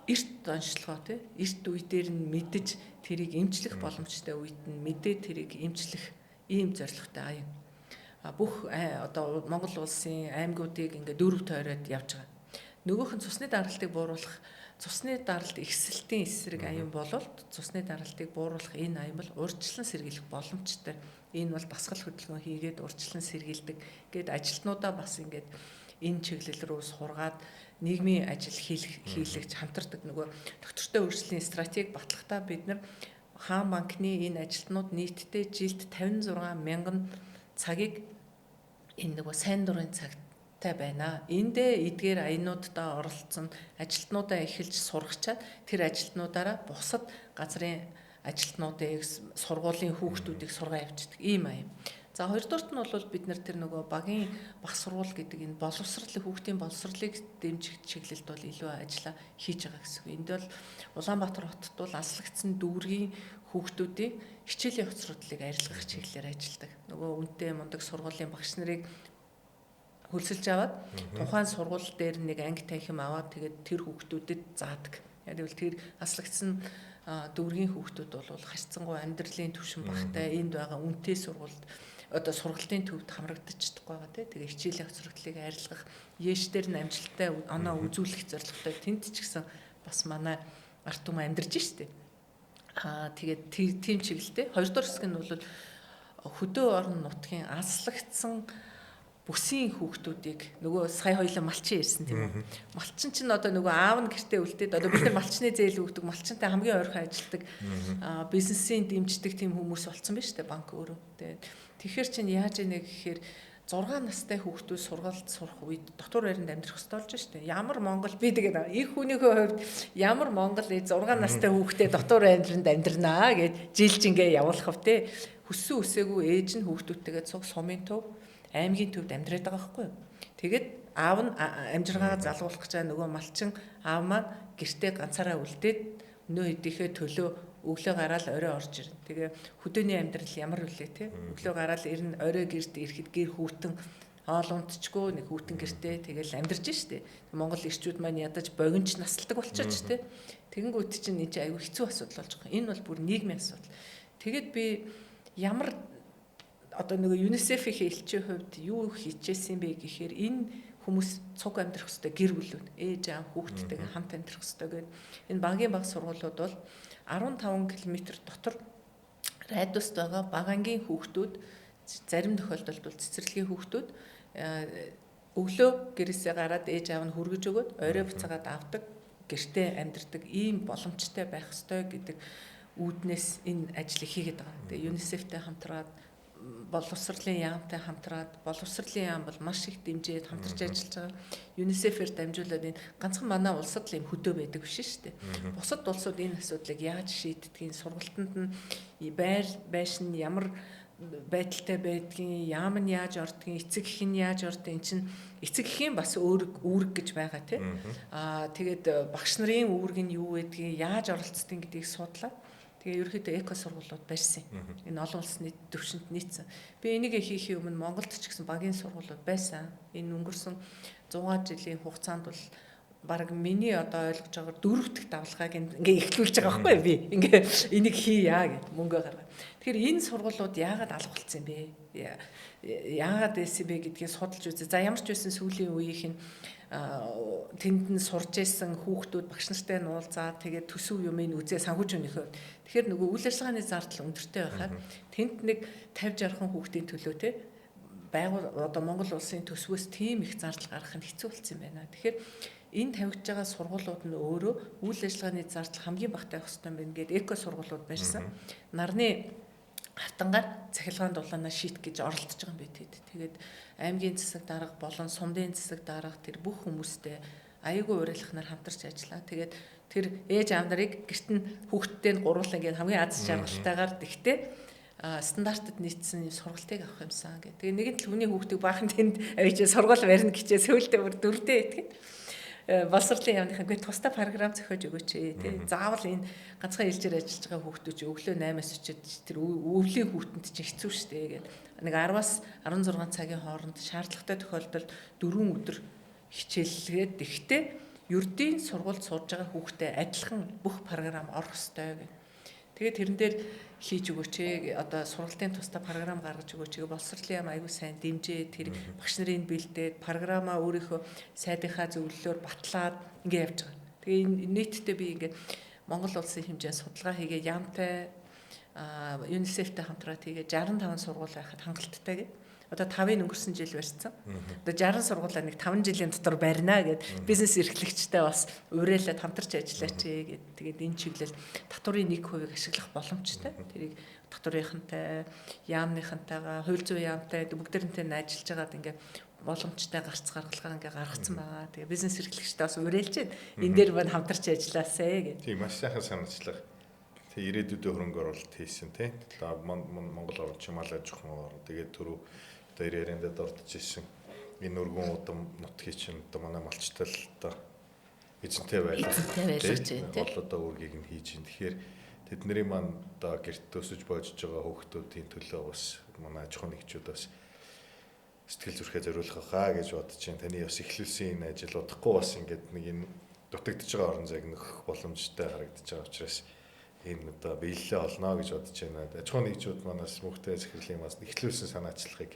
эрт онцлогоо те. Эрт үе дээр нь мэдэж тэрийг эмчлэх боломжтой үед нь мэдээ тэрийг эмчлэх ийм зорилготой аян. А бүх одоо Монгол улсын аймагуудыг ингээ дөрөв тойроод явж байгаа. Нөгөөх нь цусны даралтыг бууруулах, цусны даралт ихсэлтийн эсрэг аян бололт цусны даралтыг бууруулах энэ аян бол урьдчилан сэргийлэх боломжтой. Энэ бол дасгал хөдөлгөөн хийгээд урьдчилан сэргийлдэг. Гээд ажилтнуудаа бас ингээд энэ чиглэл рүү сургаад нийгмийн ажил хийлэгч хамтардаг. Нөгөө доктортой өөрчлөлийн стратеги батлахдаа бид нар Хаан банкны энэ ажилтнууд нийтдээ жилд 56 мянган цагийг энэ нөгөө сайн дурын цагтай байна. Эндээ эдгээр аянуудаа оролцсон ажилтнуудаа эхэлж сургачаад тэр ажилтнуудаараа бусад газрын ажилтнуудыг, сургуулийн хүүхдүүдийг сургаа явчихдаг ийм аян. За хоёрдугаарт нь бол бид нар тэр нөгөө багийн баг сургууль гэдэг энэ боловсрол, хүүхдийн боловсролыг дэмжих чиглэлд бол илүү ажиллаа хийж байгаа гэсэн үг. Энд бол Улаанбаатар хотод бол аслагдсан дүүргийн хүүхдүүдийн хичээлийн хоцрогдлыг арилгах чиглэлээр ажилладаг. Нөгөө үнэтэй мундаг сургуулийн багш нарыг хөлсөлж аваад тухайн сургууль дээр нэг анги танхим аваад тэгээд тэр хүүхдүүдэд заадаг. Яг гэвэл тэр аслагдсан дүүргийн хүүхдүүд бол харьцангуй амьдралын түвшин багтай энд байгаа үнэтэй сургуульд одоо сургалтын төвд хамрагдаж чадахгүй байгаа тий. Тэгээ хичээлийн хоцрогдлыг арилгах, ээш дээр нь амжилттай оноо үзүүлэх зорилготой тэнд ч гэсэн бас манай ард түмэн амьдарч штэ. Тэгээд тийм чиглэлтэй. Хоёрдугаар хэсэг нь бол хөдөө орон нутгийн аслагдсан бүсийн хүүхдүүдийг нөгөө сая хоёлаа малчин ирсэн тийм үү. Малчин чинь одоо нөгөө аав нь гэртээ үлдээд одоо бид нар малчны зээл өгдөг, малчинтай хамгийн ойрхон ажилладаг, бизнесийн дэмждэг тийм хүмүүс болцсон байна шүү дээ банк өөрөө. Тэгээд тэгэхээр чинь яаж ийнэ гэхээр 6 настай хүүхдүүд сургуульд сурах үед дотор байранд амьдрах ёстой болж штэ. Ямар Монгол би тэгээд их хүнийхээ хувьд ямар Монгол 6 настай хүүхдээ дотор байранд амьдрнаа гэж жилжингээ явуулах вэ те. Хүссэн үсээгүй ээж нь хүүхдүүдтэйгээ цуг сумын төв, аймгийн төвд амьдраад байгаа байхгүй юу. Тэгээд аав нь амжиргаагаа залгуулах гэж байгаа нөгөө малчин аав маань гэртээ ганцаараа үлдээд өнөө хэдийнхээ төлөө өглөө гараал орой орж ирнэ. Тэгээ хөдөөний амьдрал ямар вүлээ те. Өглөө гараал ирнэ, орой гэрт ирэхэд гэр хүүтэн хоол унтчгүй нэг хүүтэн гэртээ тэгэл амьдарч штэ. Монгол эрчүүд маань ядаж богинч насалдаг болчихож те. Тэгэнгүүт чинь энэ чинь айгүй хэцүү асуудал болж байгаа. Энэ бол бүр нийгмийн асуудал. Тэгээд би ямар одоо нөгөө ЮНИСЕФ-ийн элчийн хувьд юу хийжсэн бэ гэхээр энэ хүмүүс цуг амьдрах ёстой гэр бүлүүд ээж аав хүүхдтэйгээ хамт амьдрах ёстой гэдэг. Энэ багийн баг сургуулиуд бол 15 км дотор радиуст байгаа бага ангийн хүүхдүүд зарим тохиолдолд бол цэцэрлэгийн хүүхдүүд өглөө гэрээсээ гараад ээж аав нь хүргэж өгөөд орой буцаагаад авдаг гэртээ амьдардаг ийм боломжтой байх ёстой гэдэг үүднээс энэ ажлыг хийгээд байгаа. Тэгээ ЮНИСЕФ-тэй хамтраад боловсролын яамтай хамтраад боловсролын яам бол маш их дэмжиж хамтарч ажиллаж байгаа. ЮНИСЕФ-ээр дамжуулаад энэ ганцхан манай улсад л юм хөдөө байдаг биш шүү дээ. Бусад улсууд энэ асуудлыг яаж шийддгийг, сургалтанд нь байр байшин ямар байдалтай байдгийг, яам нь яаж ордгийг, эцэг эх нь яаж ордгийг, эн чинь эцэг эхийн бас үүрэг гэж байгаа тий. Аа тэгээд багш нарын үүрэг нь юу байдгийг, яаж оролцдгийг гэдгийг судлаа. Тэгээ ерөөхдөө эко сургуулиуд барьсан. Энэ олон улсны төвшөнд нийцсэн. Би энийг хийхийн өмнө Монголд ч гэсэн багийн сургуулиуд байсан. Энэ өнгөрсөн 100 жилийн хугацаанд бол бараг миний одоо ойлгож байгаагаар дөрөв дэх давлгааг ингээ эхлүүлж байгаа байхгүй би. Ингээ энийг хийя гэд мөнгө гаргаа. Тэгэхээр энэ сургуулиуд яагаад алга болцсон юм бэ? Яагаад байсан бэ гэдгийг судалж үзээ. За ямар ч байсан сүүлийн үеийнх нь тэнд нь сурж исэн хүүхдүүд багш нартай нь уулзаад тэгээд төсөв юмыг үзээ санхүүжүүнийхөө хувьд. Тэгэхээр нөгөө үйл ажиллагааны зардал өндөртэй байхаар тэнд нэг 50 60 хүүхдийн төлөө те байгуул одоо Монгол улсын төсвөөс тийм их зардал гаргах нь хэцүү болсон юм байна. Тэгэхээр энэ тавигдж байгаа сургуулиуд нь өөрөө үйл ажиллагааны зардал хамгийн багатай байх ёстой юм байна гээд эко сургуулиуд барьсан. Нарны хавтангаар цахилгаан дулаанаа шийт гэж оролдож байгаа юм бэ тэд. Тэгээд аймгийн засаг дарга болон сумдын засаг дарга тэр бүх хүмүүстэй аягүй уриалгахнаар хамтарч ажиллаа. Тэгээд тэр ээж аав нарыг гэрт нь хүүхдтэй нь гуруулан ингээд хамгийн аз жаргалтайгаар тэгтээ стандартад нийцсэн сургалтыг авах юмсан гэх. Тэгээ нэгэн тал хүний хүүхдийг баахан тэнд авчиж сургууль барина гэчээ сөүлдээ бүр дөрвдээ итгэн. Боловсролын яамныхаа тусдаа програм зохиож өгөөч тий. Заавал энэ ганцхан ээлжээр ажиллаж байгаа хүүхдүүд чи өглөө 8-аас очиод тэр өвлийн хүүтэнд чинь хэцүү шттэ гээд нэг 10-аас 16 цагийн хооронд шаардлагатай тохиолдолд 4 өдөр хичээллээд тэгтээ ердийн сургуульд сурж байгаа хүүхдэд адилхан бүх програм орох ёстой гэх. Тэгээд тэрэн дээр хийж өгөөч ээ одоо сургалтын тусдаа програм гаргаж өгөөч ээ боловсролын яам аягүй сайн дэмжээ тэр багш нарын бэлдээд програмаа өөрийнхөө сайдынхаа зөвлөлөөр батлаад ингэ явж байгаа. Тэгээ энэ нийтдээ би ингээд Монгол улсын хэмжээнд судалгаа хийгээ яамтай ЮНИСЕФ-тэй хамтраад хийгээ 65 сургууль байхад хангалттай гэ. Одоо 5-ын өнгөрсөн жил барьсан. Одоо 60 сургуулаа нэг 5 жилийн дотор барина гэд бизнес эрхлэгчтэй бас уриалаад хамтарч ажиллаач гээд тэгээд энэ чиглэл татварын 1%-ийг ашиглах боломжтой. Тэрийг татварынхантай, яамныхантайгаа, хууль зүйн яамтай бүгдээрнтэй нь ажиллаж байгаад ингээ боломжтой гарц гаргалгаа ингээ гаргацсан байгаа. Тэгээ бизнес эрхлэгчтэй бас уриалж байна. Энэ дээр маань хамтарч ажиллаасай гэд. Тийм маш сайхан санаачлага. Тэг ирээдүйдээ хөрөнгө оруулалт хийсэн тий. Одоо Монгол орн чимаал аж ахуйн орн. Тэгээд түрүү одоо яриандаа дурдж ирсэн энэ өргөн удам нутгийн чинь одоо манай малчтал одоо эзэнтэй байлгаж байна тий. Гол одоо үүргийг нь хийж байна. Тэгэхээр тэдний маань одоо гэрт өсөж боожж байгаа хүүхдүүдийн төлөө бас манай аж ахуйн нэгжүүд бас сэтгэл зүрхээ зориулах хаа гэж бодож байна. Таны бас эхлүүлсэн энэ ажил удахгүй бас ингээд нэг энэ дутагдж байгаа орон зайг нөхөх боломжтой харагдаж байгаа учраас энэ одоо биелэлээ олно гэж бодож байна. Аж ахуйн нэгжүүд манаас мөхтэй захирлын бас эхлүүлсэн санаачлагыг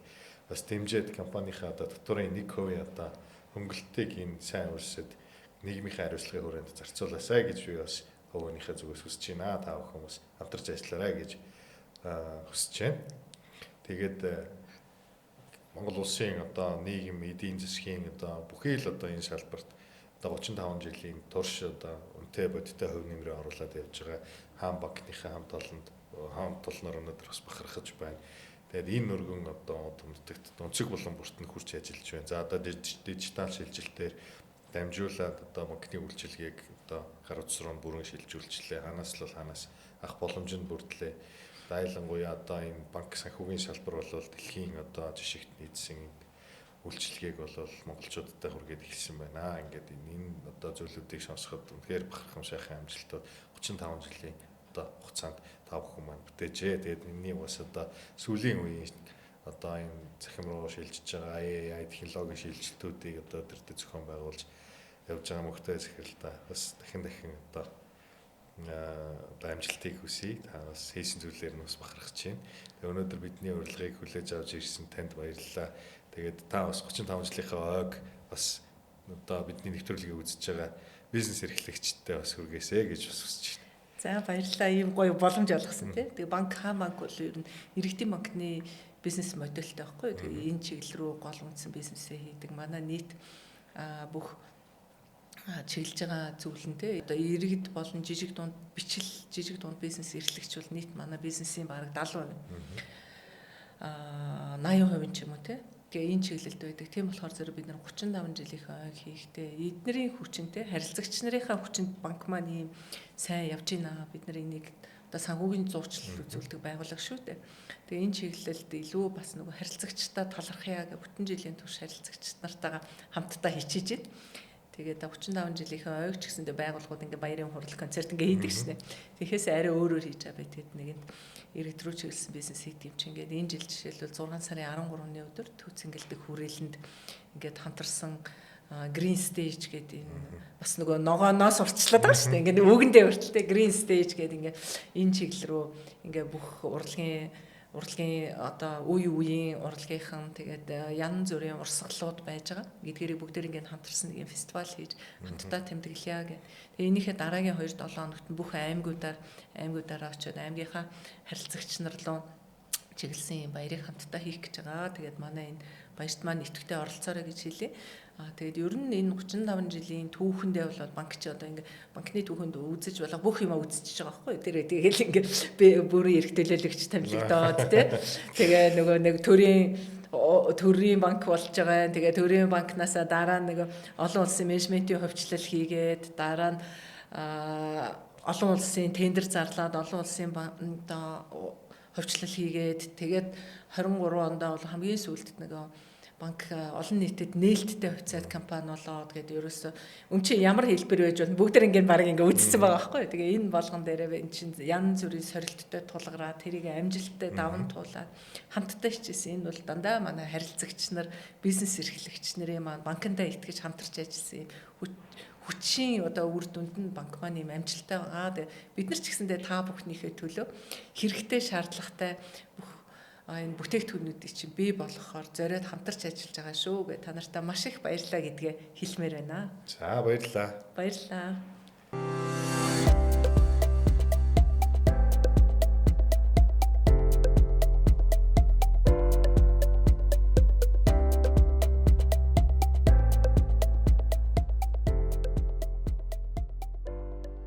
бас дэмжиж компанийнхаа одоо татварын 1% одоо хөнгөлтийг энэ сайн улсад нийгмийнхээ хариуцлагын хүрээнд зарцуулаасай гэж би бас хувийнхээ зүгээс хүсэж байна. Та бүхэн бас хамтарч ажиллаарай гэж хүсэж байна. Тэгээд Монгол улсын одоо нийгэм, эдийн засгийн одоо бүхий л одоо энэ салбарт одоо 35 жилийн турш одоо үнэтэй бодиттой хувь нэмрээ оруулаад явж байгаа хаан банкныхаа хамт олонд хамт олноор өнөөдөр бас бахархаж байна. Тэгээд энэ өргөн одоо томдогт өнцөг болон бүрт нь хурц ажиллаж байна. За одоо дижитал шилжилтээр дамжуулаад одоо банкны үйлчилгээг одоо гар утас руу бүрэн шилжүүлчлээ. Ханаас л ханаас ах боломж нь бүрдлээ. Дайлангуяа одоо энэ банк санхүүгийн салбар бол дэлхийн одоо жишигт нийцсэн үйлчилгээг бол монголчуудтай хүргээд эхэлсэн байна. Ингээд энэ одоо зүйлүүдийг сонсоход үнэхээр бахархамшайхан амжилтууд 35 жилийн одоо хугацаанд та бүхэн маань бүтээжээ. Тэгээд энэний бас одоо сүүлийн үеийн одоо энэ цахим руу шилжиж байгаа AI технологийн шилжилтүүдийг одоо тэр дээр зохион байгуулж явж байгаа мөхтэй захиралтай бас дахин дахин одоо амжилтыг хүсье. Та бас хийсэн зүйлээр нь бас бахархаж байна. Тэгээ өнөөдөр бидний урилгыг хүлээж авч ирсэн танд баярлалаа. Тэгээд та бас 35 жилийнхаа ойг бас одоо бидний нэвтрүүлгийг үзэж байгаа бизнес эрхлэгчдээ бас хүргээсэй гэж бас хүсэж байна. За баярлалаа. Ийм гоё боломж олгосон тий. Тэгээ банк Х банк бол ер нь иргэдийн банкны бизнес модельтэй байхгүй. Тэгээ энэ чиглэл рүү гол үндсэн бизнесээ хийдэг. Манай нийт бүх чиглэж байгаа зүйл нь тий. Одоо иргэд болон жижиг дунд бичил, жижиг дунд бизнес эрхлэгч бол нийт манай бизнесийн бараг 70%. 80% ч юм уу тий. Тэгээ энэ чиглэлд байдаг. Тийм болохоор зэрэг бид нар 35 жилийнхээ ойг хийхдээ эднэрийн хүчинтэй харилцагч нарынхаа хүчинд банк маань ийм сайн явж байна. Бид нар энийг одоо санхүүгийн зуучлал үзүүлдэг байгууллага шүү дээ. Тэгээ энэ чиглэлд илүү бас нөгөө харилцагчдаа талархъя гэх бүтэн жилийн турш харилцагч нартайгаа хамтдаа хичээж байна. Тэгээд 35 жилийнхээ ойг ч гэсэндээ байгууллагууд ингээ баярын хурал концерт ингээ хийдэг шнэ. Тэгэхээс арай өөрөөр хийж байгаа бай. Тэгэд нэгэнд иргэд рүү чиглэсэн бизнес хийдэг юм чинь ингээд энэ жил жишээлбэл 6 сарын 13-ны өдөр Төв цэнгэлдэх хүрээлэнд ингээд хамтарсан Green Stage гэдэг энэ бас нөгөө ногооноос урчлаад байгаа шүү дээ. Ингээд үгэндээ хүртэл Green Stage гэдэг ингээд энэ чиглэл рүү ингээд бүх урлагийн одоо үе үеийн урлагийнхан тэгээд янз бүрийн урсгалууд байж байгаа. Эдгээрийг бүгдээр ингээд хамтарсан нэг юм фестивал хийж хамтдаа тэмдэглэе гэх. Тэгээ энийхээ дараагийн 2-7 хоногт нь бүх аймагуудаараа очиод аймгийнхаа харилцагч нар руу чиглэсэн юм баярыг хамтдаа хийх гэж байгаа. Тэгээд манай энэ баярт маань идэвхтэй оролцоорой гэж хэлье. Тэгээд ер нь энэ 35 жилийн түүхэндээ бол банк чи одоо ингээ банкны түүхэнд үзэж болох бүх юмаа үзчихэж байгаа байхгүй юу. Тэр тэгэл ингээ би бүрэн эрх төлөөлөгч томилогдоод тий. Тэгээ нөгөө нэг төрийн банк болж байгаа. Тэгээ төрийн банкнасаа дараа нь нөгөө олон улсын менежментийн хувьчлал хийгээд дараа нь олон улсын тендер зарлаад олон улсын одоо хувьчлал хийгээд тэгээд 23 онд бол хамгийн сүүлд нөгөө банк олон нийтэд нээлттэй хувьцаат компани болоод гэдэг ерөөсөө өмчи ямар хэлбэр байж болно бүгд тэр ингээд баг ингээд үздсэн байгаа байхгүй. Тэгээ энэ болгон дээрээ эн чинь янз бүрийн сорилттой тулгараа тэрийг амжилттай даван туулаад хамтдаа хичээсэн. Энэ бол дандаа манай харилцагч нар, бизнес эрхлэгч нарын маань банкндаа итгэж хамтарч ажилласан юм хүчин одоо үр дүнд нь банк маань юм амжилттай байгаа. Тэгээ бид нар ч гэсэндээ та бүхнийхээ төлөө хэрэгтэй шаардлагатай бүх энэ бүтээгдэхүүнүүдийг чинь бий болгохоор зориод хамтарч ажиллаж байгаа шүү гэ та нартай маш их баярлалаа гэдгээ хэлмээр байна. За баярлалаа. Баярлалаа.